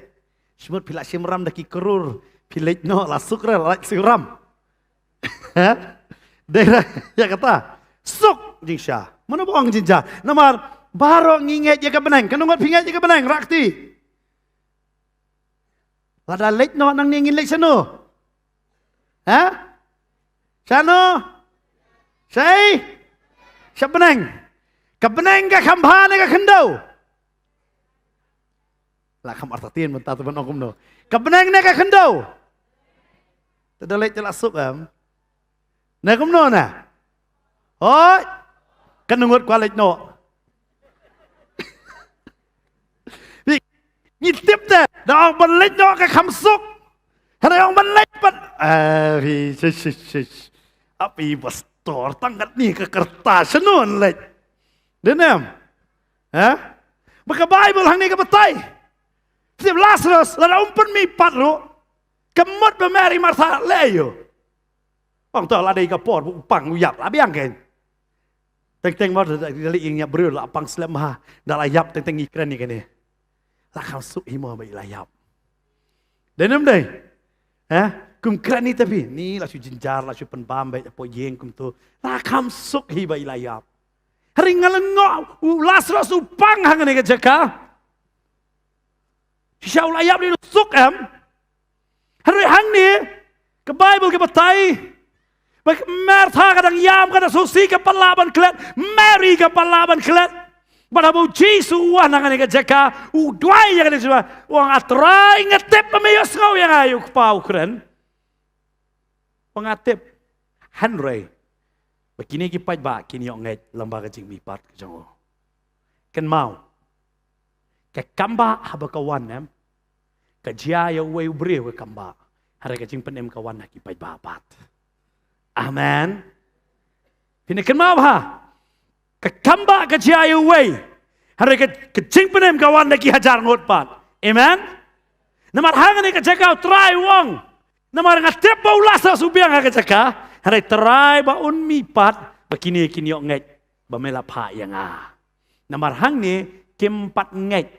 Shimut phi la shim ram da ki klur, phi leit noh la suk re, la lait suk ram. Ha? Dei re ïa kata. Suk jingshisha. Mano ba ong jingshisha? Namar baroh ngi ngeit ïa ka bneng. Katno ngut phi ngeit ïa ka bneng, rah kti. Lada leit noh nangne ngin leit shano? Ha? Shano? Shei? Sha bneng. Ka bneng ka kham bha ne ka khyndew? La kham artatien mynta, to ban ong kumno. Ka bneng ne ka khyndew? Te da leit te la suk em. Ne kumno ne? Hooid. Katno ngut kwah leit noh? Phi, ngi tip te da ong ban leit noh ka kham suk. Hynrei ong ban leit pat. Ah, phi, shish, shish, shish. Api pastor, tang katne ka kyrta, shano yn leit? Dei ne em? Ha? Ba ka Baibl hangne ka batai. Phi tip Lasaros, lada um pynmih pat ruh, ka mut ba Mary Martha leh aïu? Ong to la dei ka por ba u pang u ïap la biang kein. Teng teng ba da leit ïing ïap briew la pang slem ha, da la ïap teng teng ngi kren ïa kane. La kham suk hi mo ba i la ïap. Dei ne ym dei? Eh? Kum kren ni tapi, ni la shu jynjar, la shu pynbam beit hapoh ïing kumto. La kham suk hi ba i la ïap. Hynrei nga lyngngoh, u Lasarus u pang hangne ka jaka. Shisha u la ïap, dei u suk em? Hynrei hangne, ka Baibl ka batai ba ka Martha ka dang ïam, ka dang sngewsih, ka pat lah ban klet. Mary ka pat lah ban klet. Bad haba u Jisu u wan hangne ka jaka, u duwai ïa kane ka jaka, u ong, "A Trai, nga tip ba me ïohsngew ïa nga, ïa u kpa u kren. Ba nga tip. Hynrei ba kine ki paidbah kin ïoh ngeit lyngba ka jingmihpat ka jong u." Kynmaw, ka kambah haba ka wan, em, ka jia ïa uwei u briew, ka kambah. Hynrei ka jingpynim ka wan na ki paidbah pat. Amen. Phi ïa kynmaw bha. Ka kambah ka jia ïa uwei, hynrei ka, ka jingpynim ka wan na ki hajar ngut pat. Amen. Namar hangne ka jaka u Trai u ong, namar nga tip ba u Lasarus u biang ha ka jaka, hynrei Trai, ba un mihpat, ba kine kin ïoh ngeit ba me la phah ïa nga. Namar hangne kim pat ngeit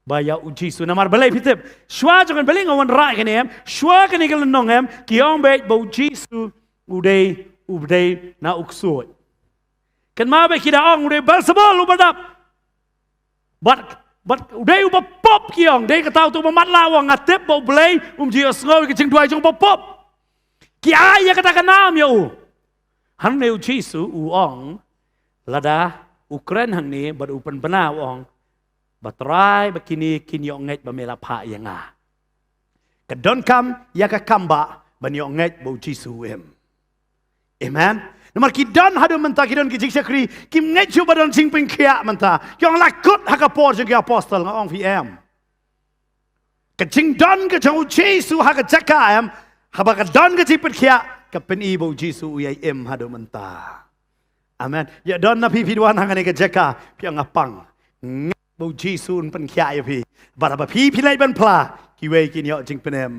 ba ïa u Jisu. Namar balei phi tip? Shuwa jong kane, balei nga wanrah kane, em, shuwa kane ka lynnong, em, ki ong beit ba u Jisu u dei, u dei na u ksuid. Kynmaw beit, ki da ong u dei Beelzebul uba dap. Bad, bad u dei uba pop, ki ong. Dei kata uto uba matlah u ong, nga tip ba U Blei um ju ïohsngew ïa ka jingduwai jong uba pop. Ki ai ïa kata ka nam ïa u. Hangne u Jisu u ong, lada u kren hangne bad u pynbna, u ong, ba Trai, ba kine kin ïoh ngeit ba me la phah ïa nga. Ka donkam ïa ka kambah ban ïoh ngeit ba u Jisu u im. Amen. Namar ki don haduh mynta, ki don ki jingshakri, kim ngeit shuh ba don jingpynkhiah mynta. Ki ong la kut ha ka por jong ki apostol, nga ong phi, em. Ka jingdon ka jong u Jisu ha ka jaka, em, haba ka don ka jingpynkhiah, ka pyni ba u Jisu u ïai im haduh mynta. Amen. Ïa don na phi, phi wan hangne ka jaka, phi ong nga pang. Ngeit ba u Jisu un pynkhiah ïa phi. Bad haba phi, phi leit ban phla, kiwei kin ïoh jingpynim.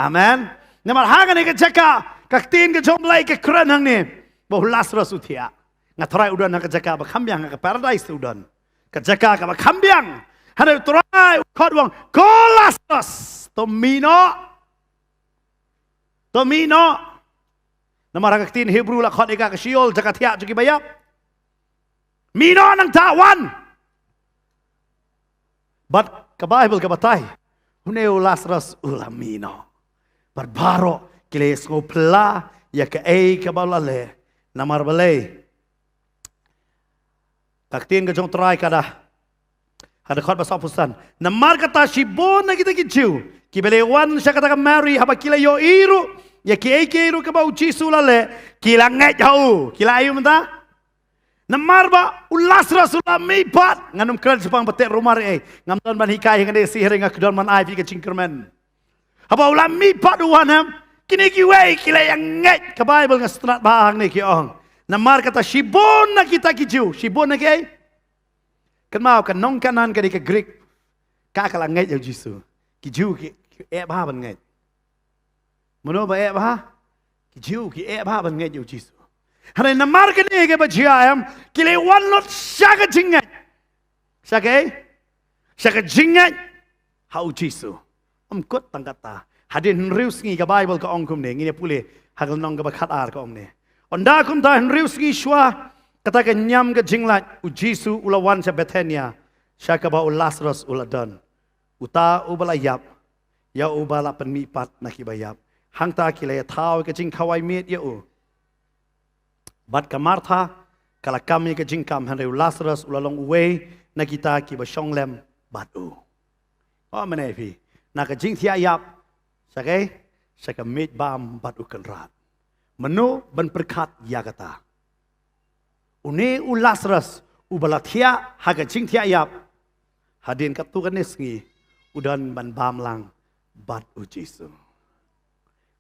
Amen. Namar hangne ka jaka, ka ktien ka jong U Blei ka kren hangne ba u Lasarus u thiah. Nga tharai u don ha ka jaka ba kham biang, ha ka paradise u don. Ka jaka kaba kham biang. Hynrei u Trai u khot u ong, ko Lasarus, to mih noh. To mih noh. Namar ha ka ktien Hebru la khot ïa ka ka Sheol, jaka thiah jong kiba ïap. Mih noh nangta, wan. Bad ka Baibl ka batai, une u Lasarus u la mih noh. Bad baroh ki la ïasngewphylla ïa kaei kaba u la leh. Namar balei? Ka ktien ka jong U Trai ka da, ha ka dkhot ba sawphew san, namar kata shibun na kita ki Jiw kiba la wan sha kata ka Mari, haba ki la ïohi ruh ïa kiei kiei ruh kaba u Jisu u la leh, ki la ngeit ha u. Ki la ïohi mynta. Namar ba u Lasarus u la mihpat. Ngan ym kren shaphang ba teh rumar ei. Ngam don ban hikai hangne shi hynrei nga kdon ban ai phi ka jingkyrmen. Haba u la mihpat u wan, em, kine kiwei ki la ïa ngeit. Ka Baibl nga sngewtynnat bha hangne ki ong, namar kata shibun na kita ki Jiw. Shibun na kiei? Kynmaw, ka nong Kanaan ka dei ka Greek. Ka, ka la ngeit ïa u Jisu. Ki Jiw ki, ki eh bha ban ngeit. Mano ba eh bha? Ki Jiw ki eh bha ban ngeit ïa u Jisu. Hynrei namar kane kaba jia, em, ki la wan lut sha ka jingngeit. Sha kaei? Sha ka jingngeit ha u Jisu. Ym kut tang kata. Hadien hynriew sngi, ka Baibl ka ong kumne, ngin ïa pule ha ka lynnong kaba khatar, ka ong ne, ynda kumta hynriew sngi shuwa kata ka niam ka jinglait, u Jisu u la wan sha Bethania, sha kaba u Lasarus u la don, uta uba la ïap, ïa uba la pynmihpat na kiba ïap. Hangta ki la ïathaw ïa ka jingkhawai miet ïa u. Bad ka Martha ka la kam ïa ka jingkam, hynrei u Lasarus u la long uwei na kita kiba shong lem bad u. Oh, mynne phi, na ka jingthiah ïap, sha kaei? Sha ka miej bam bad u Kynrad. Mano ban pyrkhat ïa kata? Une u Lasarus uba la thiah ha ka jingthiah ïap, hadien katto katne sngi u don ban bam lang bad u Jisu.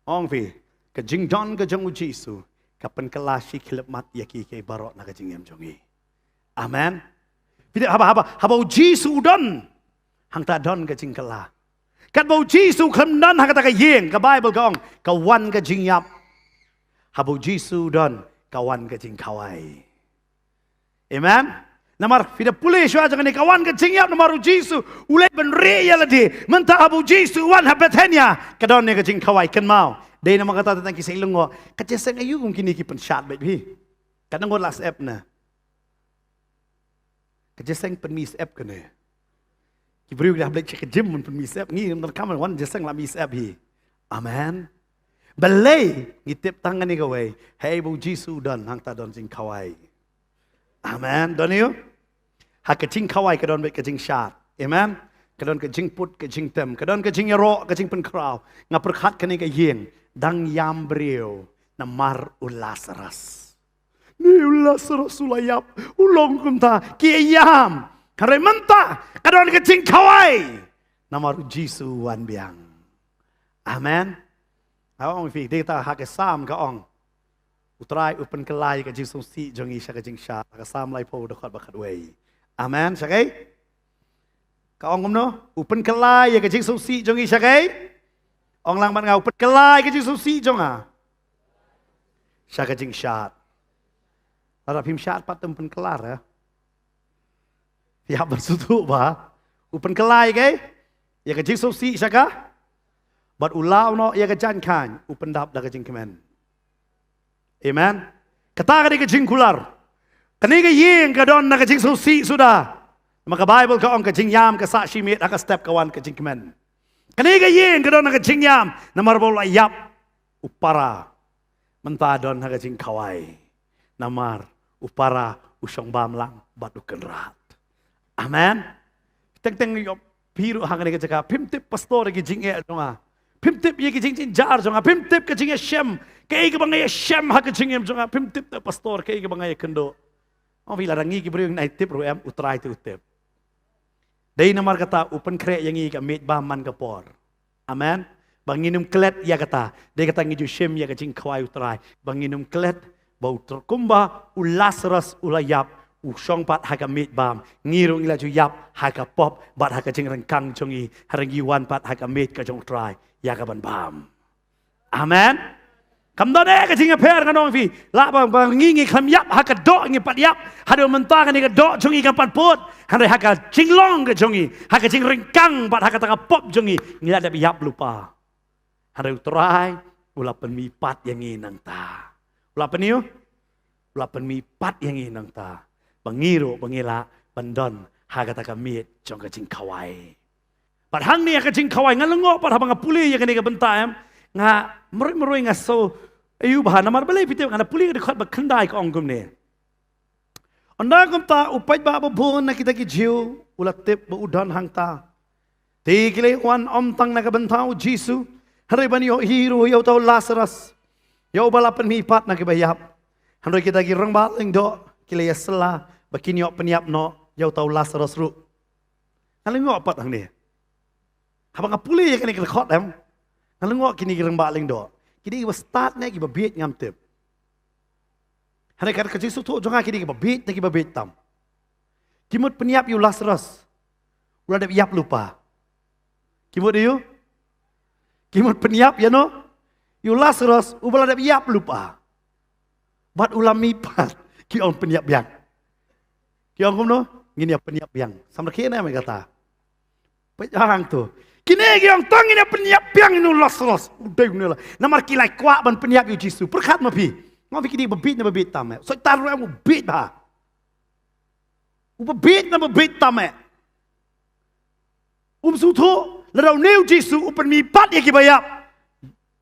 Ong phi, ka jingdon ka jong u Jisu ka pynkylla shi khyllipmat ïa kiei kiei baroh na ka jingim jong ngi. Amen. Phi tip, haba, haba, haba u Jisu u don, hangta don ka jingkylla. Katba u Jisu u khlem don ha kata ka ïing, ka Baibl ka ong, ka wan ka jingïap. Haba u Jisu u don, ka wan ka jingkhawai. Amen. Namar phi da pule shuwa jong kane, ka wan ka jingïap namar u Jisu u leit ban rieh ïa lade. Mynta haba u Jisu u wan ha Bethania, ka don ïa ka jingkhawai. Kynmaw, dei namar kata tang ki sa lyngngoh, ka jingïaseng aïu kum kine ki pynshad beit phi. Ka nang la sep na. Ka jingïaseng pynmih sep kane. Ki briew ki dah blet sha ka gym ban pynmih sep, ngi ngam kam wan jingïaseng la mih sep hi. Amen. Balei ngi tip tang kane kawei? Hei ba u Jisu u don, hangta don jingkhawai. Amen. Don ïa u? Ha ka jingkhawai ka don beit ka jingshad. Amen. Ka don ka jingput ka jingtem, ka don ka jingïaroh ka jingpynkhraw. Nga pyrkhat kane ka ïing dang ïam briew namar u Lasarus. Ni u Lasarus u la ïap, u long kumta, ki ïam. Hynrei mynta ka don ka jingkhawai namar u Jisu u wan biang. Amen. Nga ong ïa phi, dei kata ha ka Salm ka ong, U Trai u pynkylla ïa ka jingsngewsih jong ngi sha ka jingshad. Ha ka Salm laiphew dkhot ba khatwei. Amen. Sha kaei? Ka ong kumno? U pynkylla ïa ka jingsngewsih jong ngi sha kaei? Ong lang bad nga, u pynkylla ïa ka jingsngewsih jong nga sha ka jingshad. Lada phim shad pat te um pynkylla, eh? Ïa, ban sngewthuh ba u pynkylla ïa kaei? Ïa ka jingsngewsih sha ka. Bad u law noh ïa ka jaiñ khaiñ, u pyndap da ka jingkmen. Amen. Kata ka dei ka jingkular. Kane ka ïing ka don na ka jingsngewsih suda. Namar ka Baibl ka ong, ka jingïam ka sah shimet, ha ka step ka wan ka jingkmen. Kane ka ïing ka don na ka jingïam namar ba u la ïap u para. Mynta don ha ka jingkhawai namar u para u shong bam lang bad u kynrad. Amen. Teng teng ïoh phi ruh ha kane ka jaka, phim tip pastor ïa ki jingeh jong nga. Phim tip ïa ki jingjynjar jong nga. Phim tip ka jingïashem, kaei kaba nga ïashem ha ka jingim jong nga. Phim tip te pastor kaei kaba nga ïakynduh. Ong phi, lada ngi ki briew ngi nai tip ruh em, U Trai te u tip. Dei namar kata u pynkhreh ïa ngi ka miej bam man ka por. Amen. Ba ngin ym klet ïa kata. Dei kata ngi ju shim ïa ka jingkhawai U Trai. Ba ngin ym klet ba u tr-, kumba u Lasarus u la ïap, u shong pat ha ka miej bam. Ngi ruh ngi la ju ïap ha ka pop bad ha ka jingryngkang jong ngi. Hynrei ngi wan pat ha ka miej ka jong U Trai ïa kaban bam. Amen. Kam don eh ka jingïapher, ngan ong ïa phi. Lah ba, ba ngi ngi khlem ïap ha ka doh ngi pat ïap. Haduh mynta kane ka doh jong ngi kam pat put. Hynrei ha ka jinglong ka jong ngi, ha ka jingryngkang bad ha kata ka pop jong ngi, ngi la dep ïap lypa. Hynrei U Trai u la pynmihpat ïa ngi nangta. U la pynmih, u la pynmihpat ïa ngi nangta. Ba ngi ruh ba ngi lah ban don ha kata ka miej jong ka jingkhawai. Bad hangne ha ka jingkhawai nga lyngngoh pat haba nga pule ïa kane ka bynta em. Nga marwei marwei nga sngew aïu bha namar balei phi tip, nga da pule ka dkhot ba khyndai ka ong kumne. Ynda kumta u paidbah babun na kita ki Jiw u la tip ba u don hangta. Te ki la wan ym tang na ka bynta u Jisu, hynrei ban ïohi ruh ïa uta u Lasarus, ïa uba la pynmihpat na kiba ïap. Hynrei kita ki rangbah lyngdoh ki la ïasylla ba kin ïoh pynïap noh ïa uta u Lasarus ruh. Nga lyngngoh pat hangne. Haba nga pule ïa kane ka dkhot em, nga lyngngoh kine ki rangbah lyngdoh. Ki dei kiba stad ne kiba bieit ngam tip. Hynrei kat ka jingsngewthuh jong nga ki dei kiba bieit ne kiba bieit tam. Ki mut pynïap ïa u Lasarus, u la dep ïap lypa. Ki mut ïa u, ki mut pynïap ïa no, ïa u Lasarus uba la dep ïap lypa. Bad u la mihpat, ki ong pynïap biang. Ki ong kumno? Ngin ïa pynïap biang. Samla ki ne me kata. Peit hangto. Kine ki ong tang ngin ïa pynïap biang ïa u Lasarus. U dei une la. Namar ki la kwah ban pynïap ïa u Jisu. Pyrkhat ma phi. Nga ong phi ki dei ba bieit ne ba bieit tam eh. Soitan ruh em u bieit bha. U ba bieit ne ba bieit tam eh. Um sngewthuh lada une u Jisu u pynmihpat ïa kiba ïap,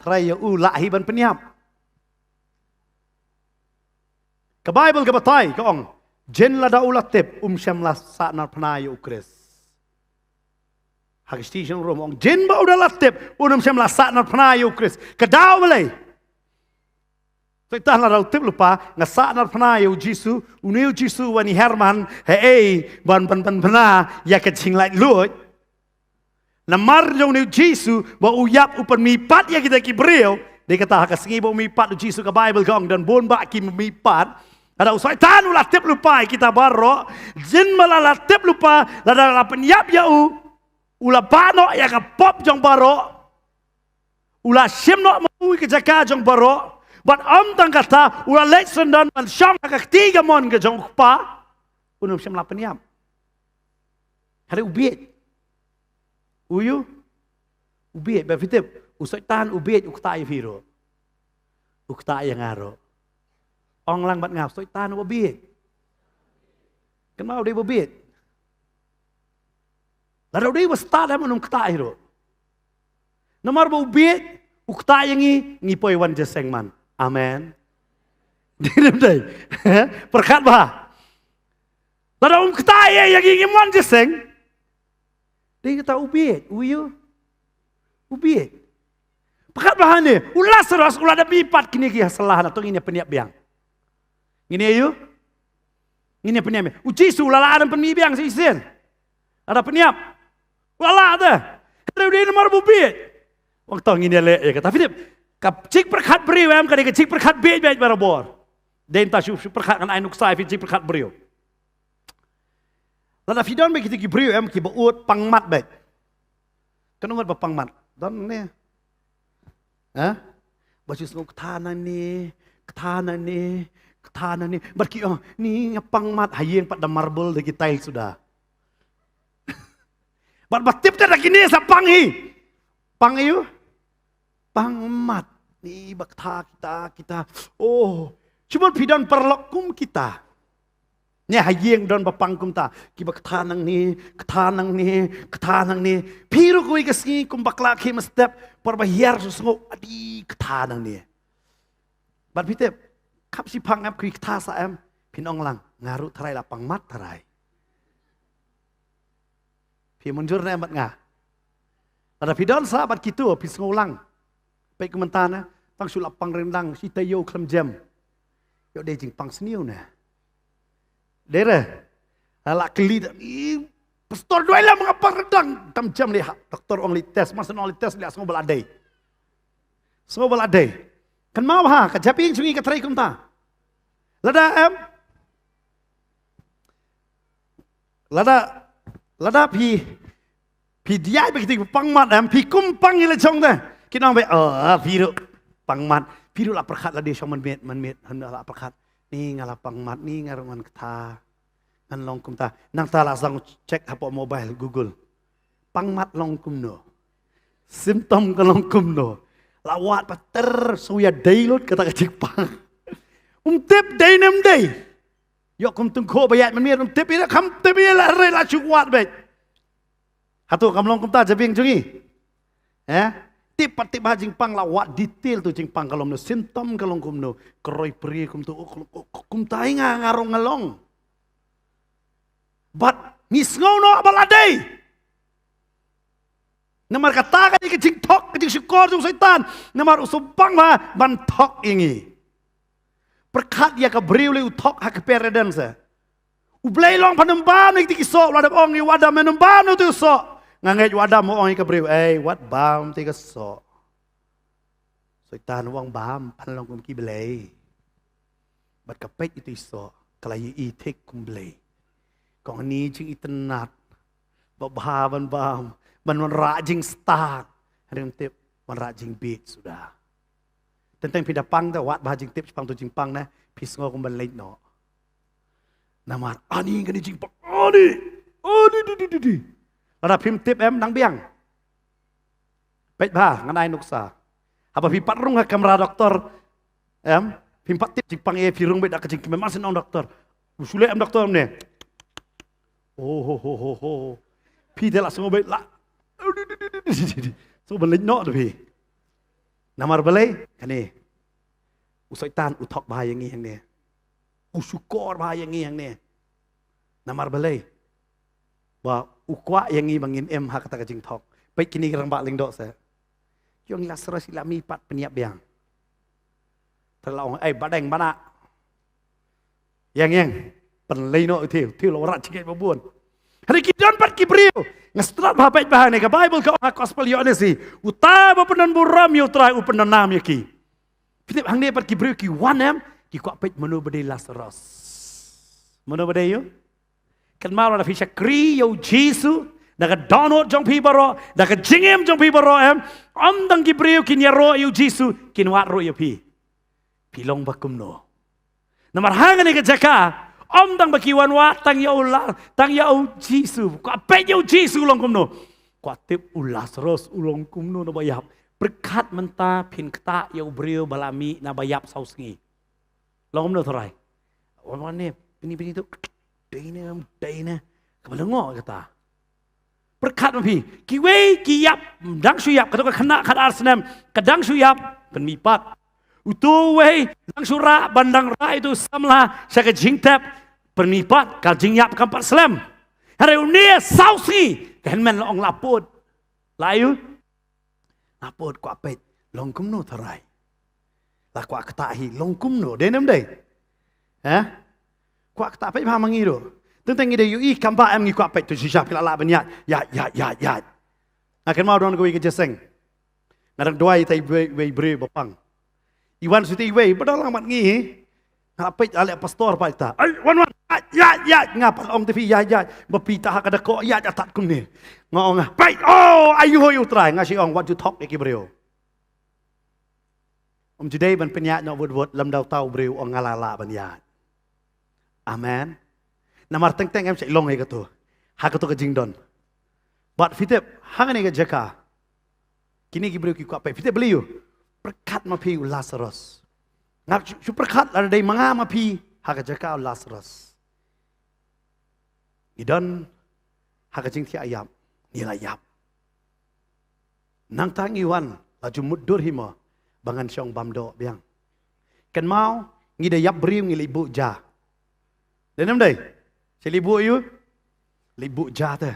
trai ïa u lah hi ban pynïap. Ka Baibl ka batai ka ong, jin lada u la tip um shym la sahnarphna ïa u Khrist. Ha ka shithi sha Rom ong, jin ba u da la tip un ym shym la sahnarphna ïa u Khrist. Ka daw balei? Soitan lada u tip lypa nga sahnarphna ïa u Jisu, une u Jisu uba ngi her man, haei ban, ban, ban pynphna ïa ka jinglaitluid. Namar jong une u Jisu ba u ïap u pynmihpat ïa kita ki briew. Dei kata ha ka sngi ba u mihpat u Jisu ka Baibl ka ong don bun bah ki mihpat. Lada u Soitan u la tip lypa ïa kita baroh, jin ba la, la tip lypa lada la pynïap ïa u, u la bah noh ïa ka pop jong baroh. U la shim noh ma u ïa ka jaka jong baroh. Bad ym tang kata, u la leit syndon ban shong ha ka kti kamon ka jong u Kpa. Pynum sham la pynïap. Hare u bieit. U ïu. U bieit, ba phi tip. U Soitan u bieit u ktah ïa phi ruh. U ktah ïa nga ruh. Ong lang bad nga, Soitan u bieit. Kynmaw u dei u bieit. Lada u dei u stad em un ym ktah ïa ruh. Namar ba u bieit, u ktah ïa ngi, ngi poi wan jingïaseng man. Amen. Dei ne ym dei? Pyrkhat bha. Lada um ktah ïa ngi ngim wan jingïaseng. Dei kata u bieit, u ïu. U bieit. Pyrkhat bha hangne, u Lasaros, u la dep mih pat kine ki ha sla hana, to ngin ïa pynïap biang. Ngin ïa ïu. Ngin ïa pynïap. U Jisu u la lah ban pynmih biang shisien. Lada pynïap. U la lah te. Hynrei u dei namar ba u bieit. Wan to ngin ïa leh ïa kata. Phi tip, ka jingpyrkhat briew em, ka dei ka jingpyrkhat bieit bieit barabor. Dei mynta shu, shu pyrkhat ngan ai nuksa ïa phi jingpyrkhat briew. Lada phi don bad kita ki briew em kiba ud pangmat bad. Katno ngut ba pangmat? Don ne. Ha? Ba shu sngew kata nangne, kata nangne, kata nangne. Bad ki ong, ni nga pangmat ha ïing pat da marble da ki tiles suda. Bad ba tip te da kine sa pang hi. Pang ïu? Pangmat. Ni ba kata kita, kita. Oh, shu ban phi don paralok kum kita. Ne ha ïing don ba pang kumta. Kiba kata nangne, kata nangne, kata nangne. Phi ruh kawei ka sngi kum bakla khie mynstep, por ba hiar shu sngew, adi kata nangne. Bad phi tip, khap shiphang em, kawei kata sa em, phin ong lang, nga ruh tharai la pangmat tharai. Phi mynjur ne em bad nga? Lada phi don sa bad kito, phi sngew lang. Peit kumta ne, tang shu la pang ryndang, shi taïew khlem jem. Ïoh dei jingpang sniew ne. Dei re. La kylli da, "Ih, pastor, duwai lem nga pang ryndang." Tam jem lei ha, doktor ong lei test, mas ong lei test, lei sngew ba la dei. Sngew ba la dei. Kynmaw ha, ka jabieng jong ngi ka trei kumta. Lada em, lada, lada phi, phi diai ba kiti pangmat em, phi kum pang ïa la jong te. Ki nang ba, "Oh, phi ruh pangmat, phi ruh la pyrkhat lade shong mynmiet, mynmiet, hynda la pyrkhat. Ni nga la pangmat, ni nga ruh ngan kata. Ngan long kumta." Nangta la sdang check hapoh mobile, Google. Pangmat long kumno. Symptom ka long kumno. La wad pater, sngew ïa dei lut kata ka jingpang. Um tip dei ne ym dei. Ïoh kum tyngkhuh ba ïaid mynmiet, um tip ïa, kham tip ïa, la re la shu wad beit. Hato kam long kumta jabieng jong ngi? Eh? Tip pat tip ha jingpang, la wad detail to jingpang ka long kumno, symptom ka long kumno, ka roi prie kumto, oh, oh, oh, kumta hi nga, nga ruh nga long. Bad ngi sngew noh ba la dei. Namar kata ka dei ka jingthok, ka jingshukor jong u Soitan. Namar u sngewbang ba ban thok ïa ngi. Pyrkhat ïa ka briew lei u thok ha ka paradise. U Blei long phan ym bam ïa kito ki soh, u la dep ong ïa u Adam, men ym bam ïa uto u soh. Nga ngeit u Adam u ong ïa ka briew, "Ei, wat bam te ka soh." Soitan u ong, "Bam, phan long kum ki blei." Bad ka peit ito i soh, ka la ïohi thik kum blei. Ka ong, "Ni jingitynnat, ba bha ban bam, ban wanrah jingstad, hynrei ym tip wanrah jingbieit suda." Teng teng phi da pang te, wad bha jingtip shaphang to jingpang ne, phi sngew kum ban leit noh. Namar ani kane jingpang, ani, ani di di di di. Lada phim tip em, nang biang. Peit bha, ngan ai nuksa. Haba phi pat rung ha kamra doktor, em, phim pat tip jingpang ei, phi rung beit da ka jingkmen, man sien ong doktor. U shu leh em doktor ne. Oh, ho, ho, ho, ho. Phi te la sngew beit la. Sngew ban leit noh te phi. Namar balei, kane. U Soitan u thok bha ïa ngi hangne. U shukor bha ïa ngi hangne. Namar balei. Ba u kwah ïa ngi ba ngin im ha kata ka jingthok. Peit kine ki rangbah lyngdoh se. Ki ong Lasaros i la mih pat, pynïap biang. Te la ong, "Ei, badeng bana." Ïeng, ïeng. Pynleit noh ïa u, te u la wanrah jingngeit ba bun. Hynrei ki don pat ki briew. Nga sngewthuh bha, peit bha hangne, ka Baibl ka ong ha Gospel Ïoannis hi, uta uba pyndonburom ïa u Trai u pyndonnam ïa ki. Phi tip hangne pat ki briew ki wan em, ki kwah peit mano ba dei Lasaros. Mano ba dei ïa u? Kynmaw lada phi shakri ïa u Jisu, da ka dohnud jong phi baroh, da ka jingim jong phi baroh em, ym tang ki briew kin ïaroh ïa u Jisu, kin wad ruh ïa phi. Phi long ba kumno? Namar ha kane ka jaka, Ym tang ba ki wan wad tang ïa u La-, tang ïa u Jisu. Kwah peit ïa u Jisu u long kumno. Kwah tip u Lasarus u long kumno naba ïap. Pyrkhat mynta phin ktah ïa u briew ba la mih naba ïap saw sngi. Long kumno tharai. Wan wan ne, pini pini tu. Dei ne, dei ne. Kaba lyngngoh kata. Pyrkhat ma phi, kiwei ki ïap, dang shu ïap, kato ka khynnah khatar snem, ka dang shu ïap, pynmih pat. Uto uwei, dang shu rah, ban dang rah ïa uto u samla, sha ka jingtep, pynmih pat, ka jingïap kam pat slem. Hynrei une saw sngi, ka hynmen la ong la pud. La ïoh? La pud, kwah peit, long kumno tharai. La kwah ktah hi, long kumno, dei ne ym dei? Hah? Kwah ktah, peit bha ma ngi ruh. Teng teng ngi dei ïohi kam ba em, ngi kwah peit tu shisha phi la lah ban ïaid, ïaid, ïaid, ïaid, ïaid. Nga kynmaw don kawei ka jingïaseng. Nga dang duwai ïa iwei, iwei i briew ba pang. I wan shuh ïa iwei, ba dang lang mat ngi hi. Nga la peit, la leh pastor pat ita. Ai, wan, wan, ïaid, ïaid, ïaid. Nga pat ong te phi ïaid, ïaid. Ba phi ktah ha ka dakoh, ïaid, ïaid tad kumne. Nga ong nga, peit, oh, aïu hoi u Trai, nga shu ong wat ju thok ïa ki briew. Ym ju dei ban pynïaid noh wut wut, lymda uta u briew u ong nga la lah ban ïaid. Amen. Namar teng teng em shu long ïa kato. Ha kato ka jingdon. Bad phi tip, hangne ka jaka. Kine ki briew ki kwah peit. Phi tip balei ïoh. Pyrkhat ma phi u Lasarus. Nga shu, shu pyrkhat lada dei ma nga ma phi ha ka jaka u Lasarus. Ngi don ha ka jingthiah ïap, ngi la ïap. Nangta ngi wan, la ju mutdur hi mo, ba ngan shong bam doh biang. Kynmaw, ngi da ïap briew ngi leit buh ja. Dei ne ym dei? Shi leit buh ïu? Leit buh ja te.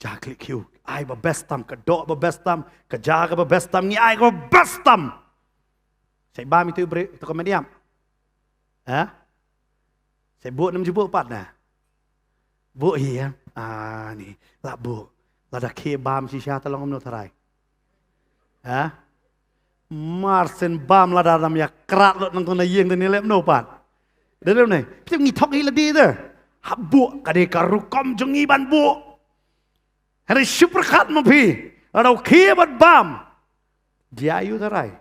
Ja klik ïu. Ai ba best tam, ka doh ba best tam, ka ja ka ba best tam, ngi ai ka ba best tam. Shi bam ïa uto u briew, uto ka met ïap. Ha? Shi buh ne ym ju buh pat na. Buh hi ïa. Ah, ni. La buh. Lada khie bam shisha te long kumno tharai. Ha? Mar shen bam lada lam ïa krat lut nangto na ïing te ne leh kumno pat. Dei ne ym dei. Phi tip ngi thok hi lade te. Hap buh ka dei ka rukom jong ngi ban buh. Hynrei shu pyrkhat ma phi. Lada u khie bad bam. Jia ïu tharai.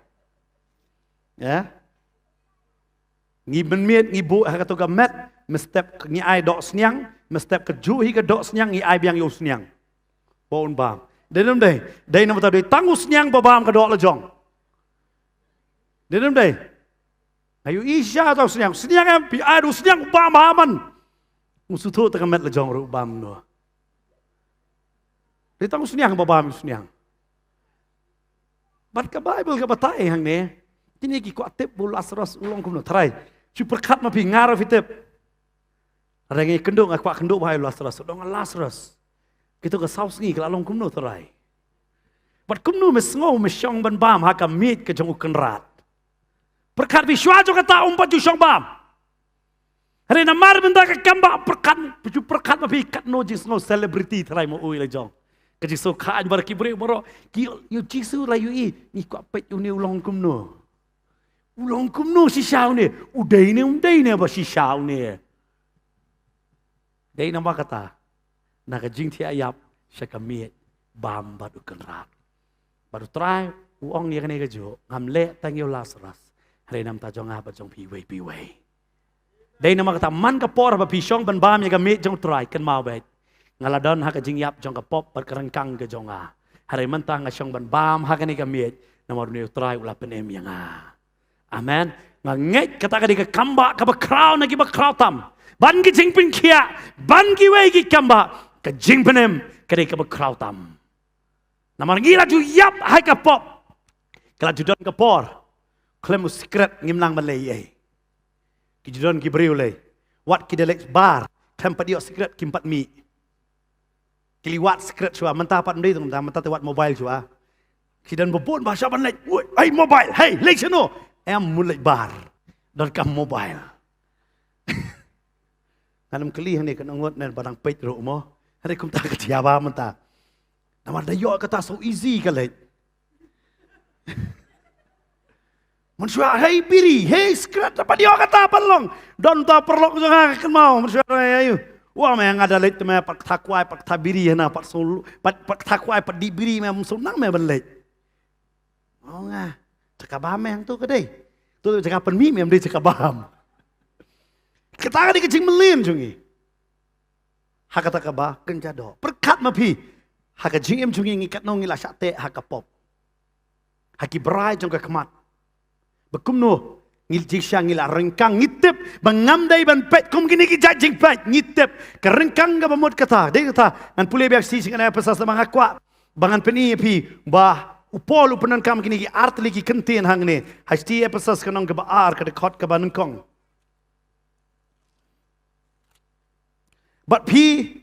Ya. Ngi mynmiet ngi buh ha kato ka met, mynstep ngi ai doh sniang, mynstep ka juh hi ka doh sniang ngi ai biang ïa u sniang. Ba un bam. Dei ne ym dei, dei namar ta dei tang u sniang ba bam ka doh la jong. Dei ne ym dei. Nga ïohi shisha ta u sniang, sniang em, phi ai da u sniang u bam ha man. U shu thuh ta ka met la jong ruh bam noh. Dei tang u sniang ba bam u sniang. Bad ka Baibl ka batai hangne. Kine ki kwah tip ba u Lasarus u long kumno tharai. Shu pyrkhat ma phi nga ruh phi tip. Hynrei nga kynduh nga kwah kynduh ba hai u Lasarus. U dang Lasarus. Kito ka saw sngi ka la long kumno tharai. Bad kumno me sngew me shong ban bam ha ka miej ka jong u Kynrad. Pyrkhat phi shuwa jong kata um pat ju shong bam. Hynrei namar mynta ka kam ba pyrkhat, pyrkhat ma phi katno jingsngew celebrity tharai mo ui la jong. Ka jingsngew kha bar ki briew baroh ki ïoh Jisu la ïohi ngi kwah peit une u long kumno. U long kumno shisha une, u dei ne um dei ne ba shisha une. Dei namar kata na ka jingthiah ïap sha ka miej bam bad u Kynrad. Bad u Trai u ong ïa kane ka juh ngam leh tang ïa u Lasarus. Hynrei namar ta jong nga bad jong phi iwei pa iwei. Dei namar kata man ka por ba phi shong ban bam ïa ka miej jong u Trai kynmaw beit. Nga la don ha ka jingïap jong ka pop bad ka ryngkang ka jong nga. Hynrei mynta nga shong ban bam ha kane ka miej namar une u Trai u la pynim ïa nga. Amen. Nga ngeit kata ka dei ka kam ba kaba khraw na kiba khraw tam. Ban ki jingpynkhiah, ban kiwei ki kam ba ka jingpynim ka dei kaba khraw tam. Namar ngi la ju ïap ha ka pop. Ka la ju don ka por. Khlem u sikret ngim nang ban leh ei. Ki ju don ki briew lei. Wat ki da leit bar. Khlem pat ïoh sikret kim pat mih. Ki leit wad sikret shuwa, mynta pat ym dei tang mynta, mynta te wad mobile shuwa. Ki don ba bun ba shah ban leit, woi, ai mobile, hei, leit shano? Em mut leit bar. Don kam mobile. Ngan ym kylli hangne ka nongot ne ba dang peit ruh mo. Hynrei kumta ka jia ba mynta. Namar da ïoh kata so easy ka leit. Mynshuwa hei biri, hei sikret, pat ïoh kata pat long. Don ta paralok jong nga ka kynmaw, mynshuwa hei ayu. Wa me nga da leit te me pat kata kwai, pat kata biri hana, pat so, pat, pat kata kwai, pat dih biri me, ym so nang me ban leit. Oh nga, jaka bam me hangto ka dei. To jaka pynmih me, ym dei jaka bam. Ka Kata ka dei ka jingmlien jong ngi. Ha kata kaba kynja doh. Pyrkhat ma phi. Ha ka jingim jong ngi ngi katno ngi la shah teh ha ka pop. Ha ki brai jong ka khmat. Ba kumno ngi jingshisha ngi la ryngkang, ngi tip ba ngam dei ban peit kum kine ki jait jingpeit, ngi tip ka ryngkang kaba mut kata. Dei kata ngan pule biang shi jingkren Ephesus ba nga kwah ba ngan pyni ïa phi ba u Paul u pyndonkam kine ki artylli ki kyntien hangne. Ha shi Ephesus ka lynnong kaba ar ka dkhot kaba nyngkong. Bad phi,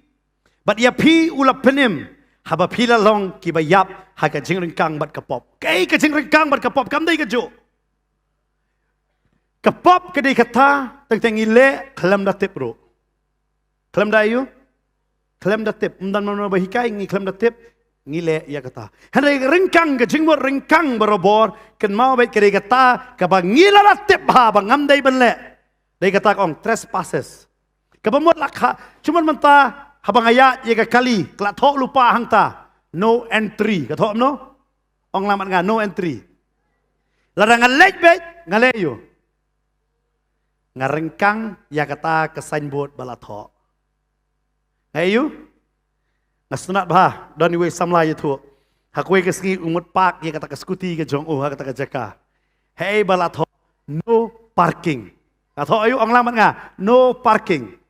bad ïa phi u la pynim, haba phi la long kiba ïap ha ka jingryngkang bad ka pop. Kaei ka jingryngkang bad ka pop, kam dei kajuh. Ka pop ka dei kata, teng teng ngi leh khlem da tip ruh. Khlem da ïoh, khlem da tip. Ym don mano ba hikai ngi khlem da tip, ngi leh ïa kata. Hynrei ryngkang, ka jingmut ryngkang barabor, kynmaw beit ka dei kata kaba ngi la da tip ha ba ngam dei ban leh. Dei kata ka ong trespasses. Kaba mut la kha, shu mut mynta haba nga ïaid ïa ka kali, ka la thoh lypa hangta. No entry, ka thoh kumno? Ong lang bad nga, no entry. Lada nga leit beit, nga leh aiu? Nga ryngkang ïa kata ka signboard ba la thoh. Nga aiu? Nga sngewtynnat bha, don iwei i samla ïathuh. Ha kawei ka sngi u mut park ïa kata ka scooty ka jong u ha kata ka jaka. Hei ba la thoh, no parking. Nga thoh aiu, ong lang bad nga, no parking.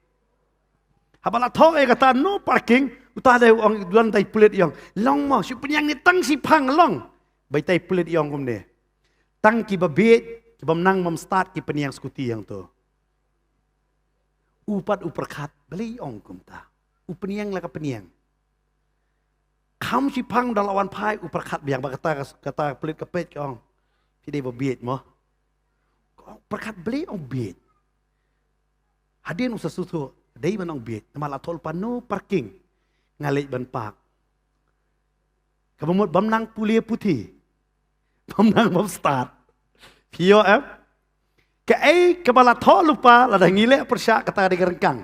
Haba la thoh ïa kata no parking, uta de u ong, don tai pulit i ong. Long mo, shu pynïang ne tang shiphang long. Ba itai pulit i ong kumne. Tang kiba bieit, kiba nang bym start ki pynïang scooty hangto. U pat u pyrkhat, balei i ong kumta. U pynïang la ka pynïang. Kham shiphang da la wan phai u pyrkhat biang ba kata, kata pulit ka peit ka ong. Phi dei ba bieit mo. Ka ong pyrkhat balei ong bieit. Hadien u sa sngewthuh, dei ban ong bieit. Namar la thoh lypa no parking. Nga leit ban park. Kaba mut bym nang pule puthi. Bym nang bym start. Phi ïoh em? Kaei kaba la thoh lypa lada ngi leh pyrshah kata dei ka ryngkang.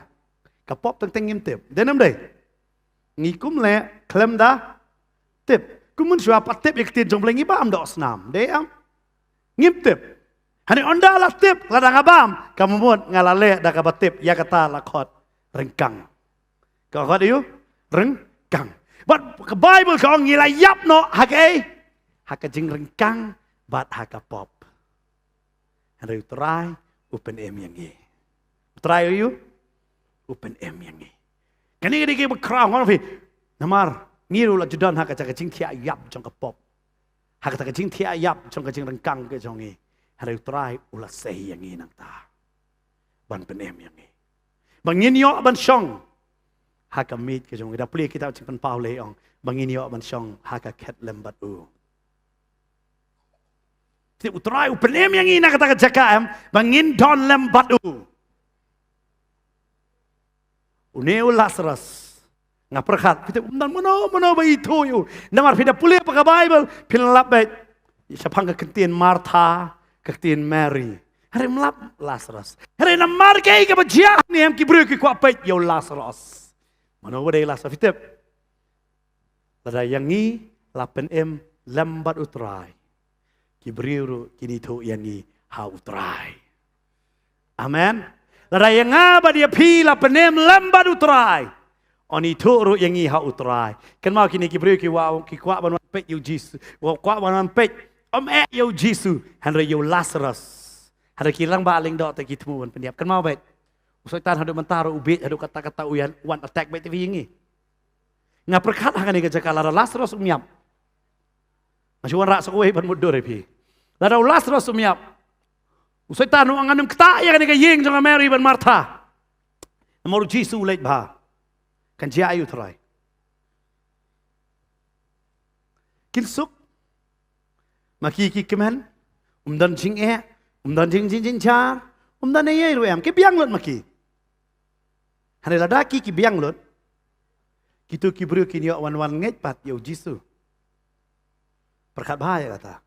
Ka pop teng teng ngim tip. Dei ne ym dei? Ngi kum leh khlem da tip. Kum mynshuwa pat tip ïa ka ktien jong U Blei ngi bam doh snam. Dei em? Ngim tip. Hynrei ynda la tip lada nga bam, ka mut nga la leh da kaba tip ïa kata la khot ryngkang. Ka khot aiu? Ryngkang. Bad ka Baibl ka ong ngi la ïap noh ha kaei? Ha ka jingryngkang bad ha ka pop. Hynrei U Trai u pynim ïa ngi. U Trai u, u pynim ïa ngi. Kane ka dei kaba khraw ngan ong phi. Namar ngi ruh la ju don ha kata ka jingthiah ïap jong ka pop. Ha kata ka jingthiah ïap jong ka jingryngkang ka jong ngi. Hynrei U Trai u la sei ïa ngi nangta. Ban pynim ïa ngi. Ba ngin ïoh ban shong ha ka miej ka jong ngi. Da plie kitab Jingpynpaw lei ong ba ngin ïoh ban shong ha ka khet lem bad u. Te U Trai u pynim ïa ngi na kata ka jaka em ba ngin don lem bad u. Une u Lasarus. Nga pyrkhat, phi tip, ym don mano mano ba ithuh ïa u. Namar phi da pule pa ka Baibl, phin lap beit shaphang ka ktien Martha, ka ktien Mary. Hynrei ym lap Lasarus. Hynrei namar kaei kaba jia hangne em ki briew ki kwah peit ïa u Lasarus. Mano ba dei Lasarus, phi tip? Lada ïa ngi la pynim lem bad U Trai, ki briew ruh kin ithuh ïa ngi ha U Trai. Amen. Lada ïa nga bad ïa phi la pynim lem bad U Trai, yn ithuh ruh ïa ngi ha U Trai. Kynmaw kine ki briew ki wa, ki kwah ban wan peit ïa u Jisu, wa kwah ban wan peit, ym eh ïa u Jisu, hynrei ïa u Lasarus. Hynrei ki lang ba lyngdoh te ki thmu ban pynïap. Kynmaw beit. U Soitan haduh mynta ruh u bieit, haduh katta katta u ïa wan attack beit te phi ïa ngi. Nga pyrkhat ha kane ka jaka lada Lasarus um ïap. Nga shu wanrah sa kawei ban mutdur ïa phi. Lada u Lasarus um ïap, u Soitan u ong ngan ym ktah ïa kane ka ïing jong ka Mary bad Martha. Namar u Jisu u leit bha. Kan jia aiu, Trai? Kin suk? Ma ki ki kmen, um don jingeh, um don jing, jing, jingjynjar, um don eiei ruh em. Ki biang lut ma ki. Hynrei lada ki ki biang lut, kito ki briew kin ïoh wan wan ngeit pat ïa u Jisu. Pyrkhat bha ïa kata.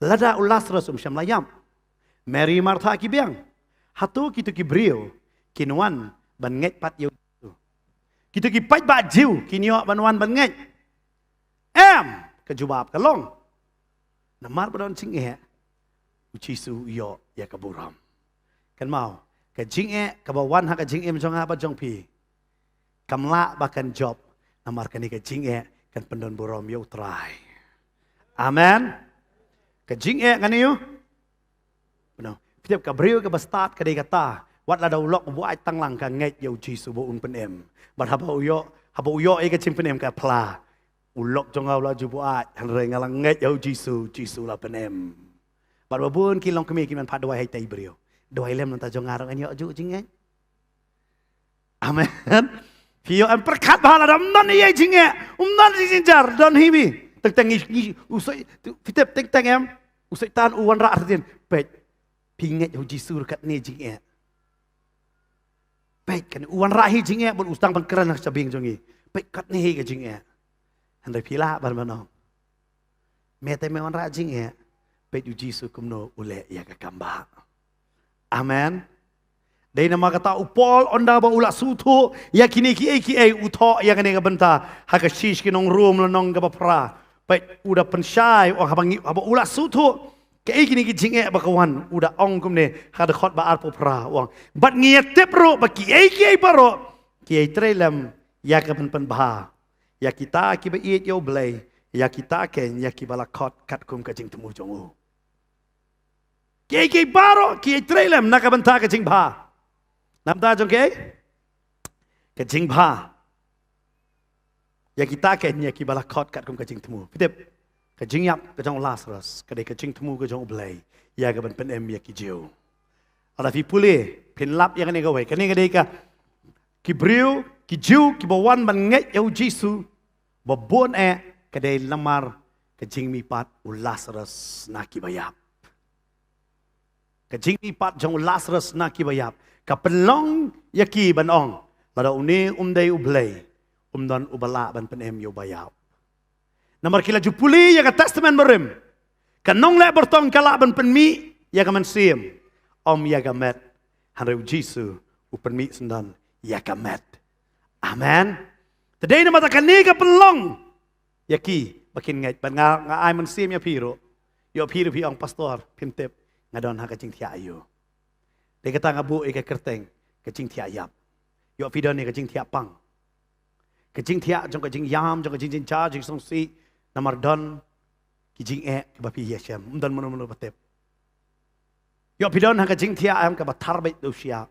Lada u Lasarus um shym la ïap, Mary Martha ki biang, hato kito ki briew kin wan ban ngeit pat ïa u Jisu? Kito ki paidbah Jiw kin ïoh ban wan ban ngeit? Em, ka jubab ka long. Namar ba don jingeh, u Jisu u ïoh ïa ka burom. Kynmaw, Ka jingeh kaba wan ha ka jingim jong nga bad jong phi kam lah ba kan jop, namar kane ka jingeh kan pyndon burom ïa U Trai. Amen. Ka jingeh ngan ïoh. Phi tip, ka briew kaba stad ka dei kata, wat lada u lok u buaid tang lang, ka ngeit ïa U Jisu ba un pynim. Bad haba u ïoh, haba u ïoh ïa ka jingpynim ka phla. U lok jong nga u la ju buaid, hynrei nga la ngeit ïa U Jisu, U Jisu u la pynim. Bad ba bun ki longkmie ki man pat duwai ha itei i briew. Duwai lem na ka bynta jong nga ruh ngan ïoh ju jingngeit. Amen. Phi ïoh em, pyrkhat bha, lada ym don ïa i jingeh, ym don ïa i jingjynjar, don hi mi. Teng teng ngi, ngi, u soi, phi tip, teng teng em, u Soitan u wanrah ruh dien. Peit, phi ngeit ïa U Jisu ruh katne jingeh. Peit, kane u wanrah hi jingeh, bad u sdang ban kren ha ka jabieng jong ngi. Peit, katne hi ka jingeh. Hynrei phi lah ban ong, me te me wanrah jingeh, peit U Jisu kumno u leh ïa ka kam bah. Amen. Dei namar kata u Paul, ynda ba u la sngewthuh ïa kine kiei kiei, u thoh ïa kane ka bynta ha ka shithi sha ki nong Rom, lynnong kaba phra. Peit, u da pynshai, u ong haba ngi, haba u la sngewthuh kaei kine ki jingeh ba ka wan, u da ong kumne ha ka dkhot ba arphew phra, u ong, bad ngi ïa tip ruh ba kiei kiei baroh ki ïai trei lem ïa ka ban pynbha ïa kita kiba ïeit ïa U Blei, ïa kita keiñ ïa kiba la khot katkum ka jingthmu jong u. Kiei kiei baroh ki ïai trei lem na ka bynta ka jingbha. Na ka bynta jong kiei? Ka jingbha. Ïa kita keiñ ïa kiba la khot katkum ka jingthmu. Phi tip, ka jingïap ka jong u Lasarus ka dei ka jingthmu ka jong U Blei ïa ka ban pynim ïa ki Jiw. Lada phi pule, phin lap ïa kane kawei, kane ka dei ka, ki briew, ki Jiw kiba wan ban ngeit ïa U Jisu, ba bun eh ka dei namar ka jingmihpat u Lasarus na kiba ïap. Ka jingmihpat jong u Lasarus na kiba ïap ka pynlong ïa ki ban ong, lada une um dei U Blei, um don uba lah ban pynim ïa uba ïap. Namar ki la ju pule ïa ka Testament Barim, ka nongleh bartong ka lah ban pynmih ïa ka mynsiem, ym ïa ka met. Hynrei U Jisu u pynmih syndon ïa ka met. Amen. Te dei namar kata kane ka pynlong ïa ki ba kin ngeit. Bad nga, nga ai mynsiem ïa phi ruh. Ïoh phi ruh phi ong, pastor, phim tip nga don ha ka jingthiah aïu. Dei kata nga buh ïa ka kyrteng ka jingthiah ïap. Ïoh phi don ïa ka jingthiah pang, ka jingthiah jong ka jingïam, jong ka jingjynjar, jingsngewsih, namar don ki jingeh kiba phi ïashem, ym don mano mano ba tip. Ïoh phi don ha ka jingthiah em kaba thar beit da u shiah.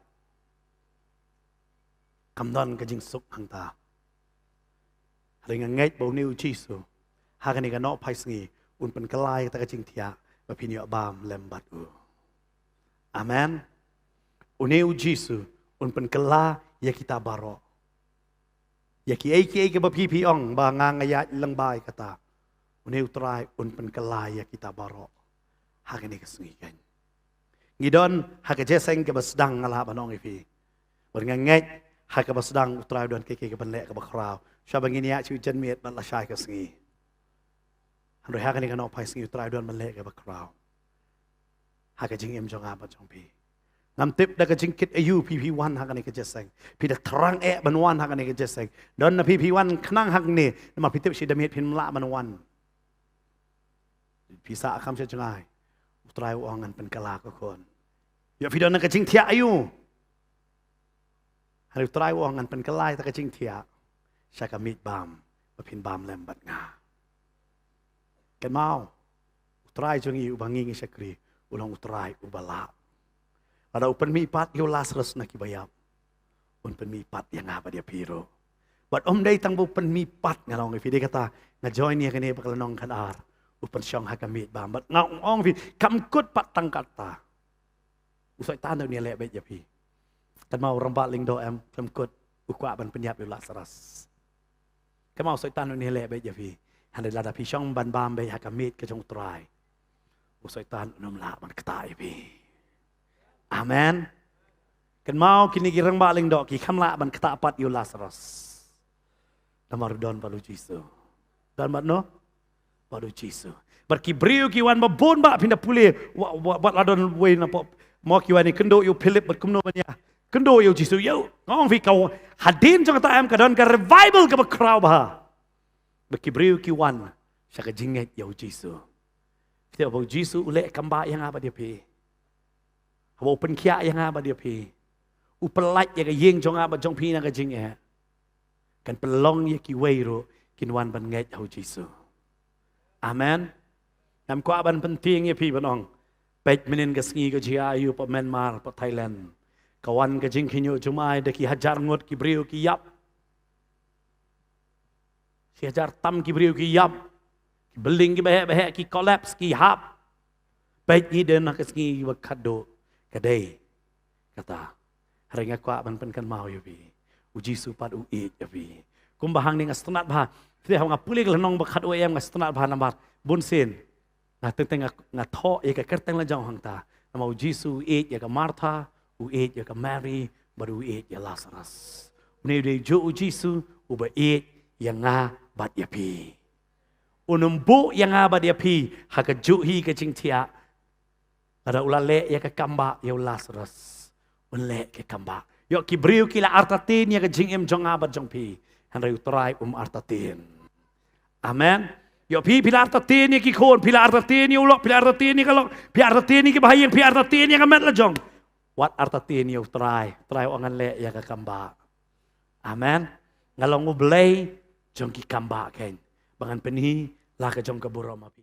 Kam don ka jingsuk hangta. Hynrei nga ngeit ba une U Jisu ha kane ka nohphai sngi un pynkylla ïa kata ka jingthiah ba phin ïoh bam lem bad u. Amen. Une U Jisu un pynkylla ïa kita baroh. Ïa kiei kiei kiba phi phi ong ba nga nga ïaid lyngba ïa kata, une U Trai un pynkylla ïa kita baroh ha kane ka sngi keiñ. Ngi don ha ka jingïaseng kaba sdang, nga lah ban ong ïa phi. Bad nga ngeit ha kaba sdang U Trai u don kiei kiei kiban leh kaba khraw. Shwa ba ngin ïaid sha u janmiet bad lashai ka sngi. Hynrei ha kane ka nohphai sngi U Trai u don ban leh kaba khraw ha ka jingim jong nga bad jong phi. Ngam tip da ka jingkit aïu phi phi wan ha kane ka jingïaseng. Phi da thrang eh ban wan ha kane ka jingïaseng. Don na phi phi wan khnang hangne, namar phi tip shi da miet phin ym lah ban wan. Phi sah kham sha jngai. U Trai u ong ngan pynkylla ko khun. Ïoh phi don na ka jingthiah aïu. Hynrei U Trai u ong ngan pynkylla ïa kata ka jingthiah sha ka miej bam ba phin bam lem bad nga. Kynmaw, U Trai jong ngi uba ngi ngi shakri u long U Trai uba lah. Lada u pynmihpat ïa u Lasarus na kiba ïap, un pynmihpat ïa nga bad ïa phi ruh. Bad ym dei tang ba u pynmihpat, nga la ong ïa phi, dei kata nga join ïa kane ba ka lynnong khatar, u pynshong ha ka miej bam. Bad nga ong ong phi, kam kut pat tang katta. U Soitan un ïaleh beit ïa phi. Kynmaw u Rangbah Lyngdoh em, kam kut u kwah ban pynïap ïa u Lasarus. Kynmaw u Soitan un ïaleh beit ïa phi. Hynrei lada phi shong ban bam beit ha ka miej ka jong U Trai, u Soitan un ym lah ban ktah ïa phi. Amen. Kynmaw kine ki Rangbah Lyngdoh ki kham lah ban ktah pat ïa u Lasarus. Namar u don bad u Jisu. Don bad no? Bad u Jisu. Bad ki briew ki wan ba bun ba phin da pule, wa, wa, wat la don wei na pop. Mo ki wan ïakynduh ïa u Philip bad kumno ban ïa kynduh ïa u Jisu. Ïa u, nga ong phi, ka hadien jong kata em ka don ka revival kaba khraw bha. Bad ki briew ki wan sha ka jingngeit ïa u Jisu. Phi tip ba u Jisu u leh kam bah ïa nga bad ïa phi. Haba u pynkhiah ïa nga bad ïa phi, u pyllait ïa ka ïing jong nga bad jong phi na ka jingeh, kan pynlong ïa kiwei ruh kin wan ban ngeit ha u Jisu. Amen. Ngam kwah ban pyntieng ïa phi ban ong, peit mynnin ka sngi ka jia aiu pat Myanmar pat Thailand. Ka wan ka jingkhynñiuh jumai da ki hajar ngut ki briew ki ïap. Shi hajar tam ki briew ki ïap. Ki building ki baheh baheh ki collapse ki hap. Peit ngi don ha ka sngi ba khatduh ka dei kata. Hynrei nga kwah ban pynkynmaw ïa phi, u Jisu pat u ïeit ïa phi. Kumba hangne nga sngewtynnat bha. Te haba nga pule ka lynnong ba khatduh em nga sngewtynnat bha namar bun sien nga teng teng nga, nga thoh ïa ka kyrteng la jong hangta. Namar u Jisu u ïeit ïa ka Martha, u ïeit ïa ka Mary, bad u ïeit ïa Lazarus. Une u dei juh u Jisu uba ïeit ïa nga bad ïa phi. Un ym buh ïa nga bad ïa phi ha ka juh hi ka jingthiah. Lada u la leh ïa ka kambah ïa u Lazarus, un leh ka kambah. Ïoh ki briew ki la artatien ïa ka jingim jong nga bad jong phi. Hynrei u Trai um artatien. Amen. Ïoh phi, phi la artatien ïa ki khun, phi la artatien ïa u lok, phi la artatien ïa ka lok, phi artatien ïa ki bahaïing, phi artatien ïa ka met la jong. Wat artatien ïa u Trai, Trai u ong ngan leh ïa ka kambah. Amen. Nga long u Blei jong ki kambah kein. Ba ngan pynhi la ka jong ka burom ha phi.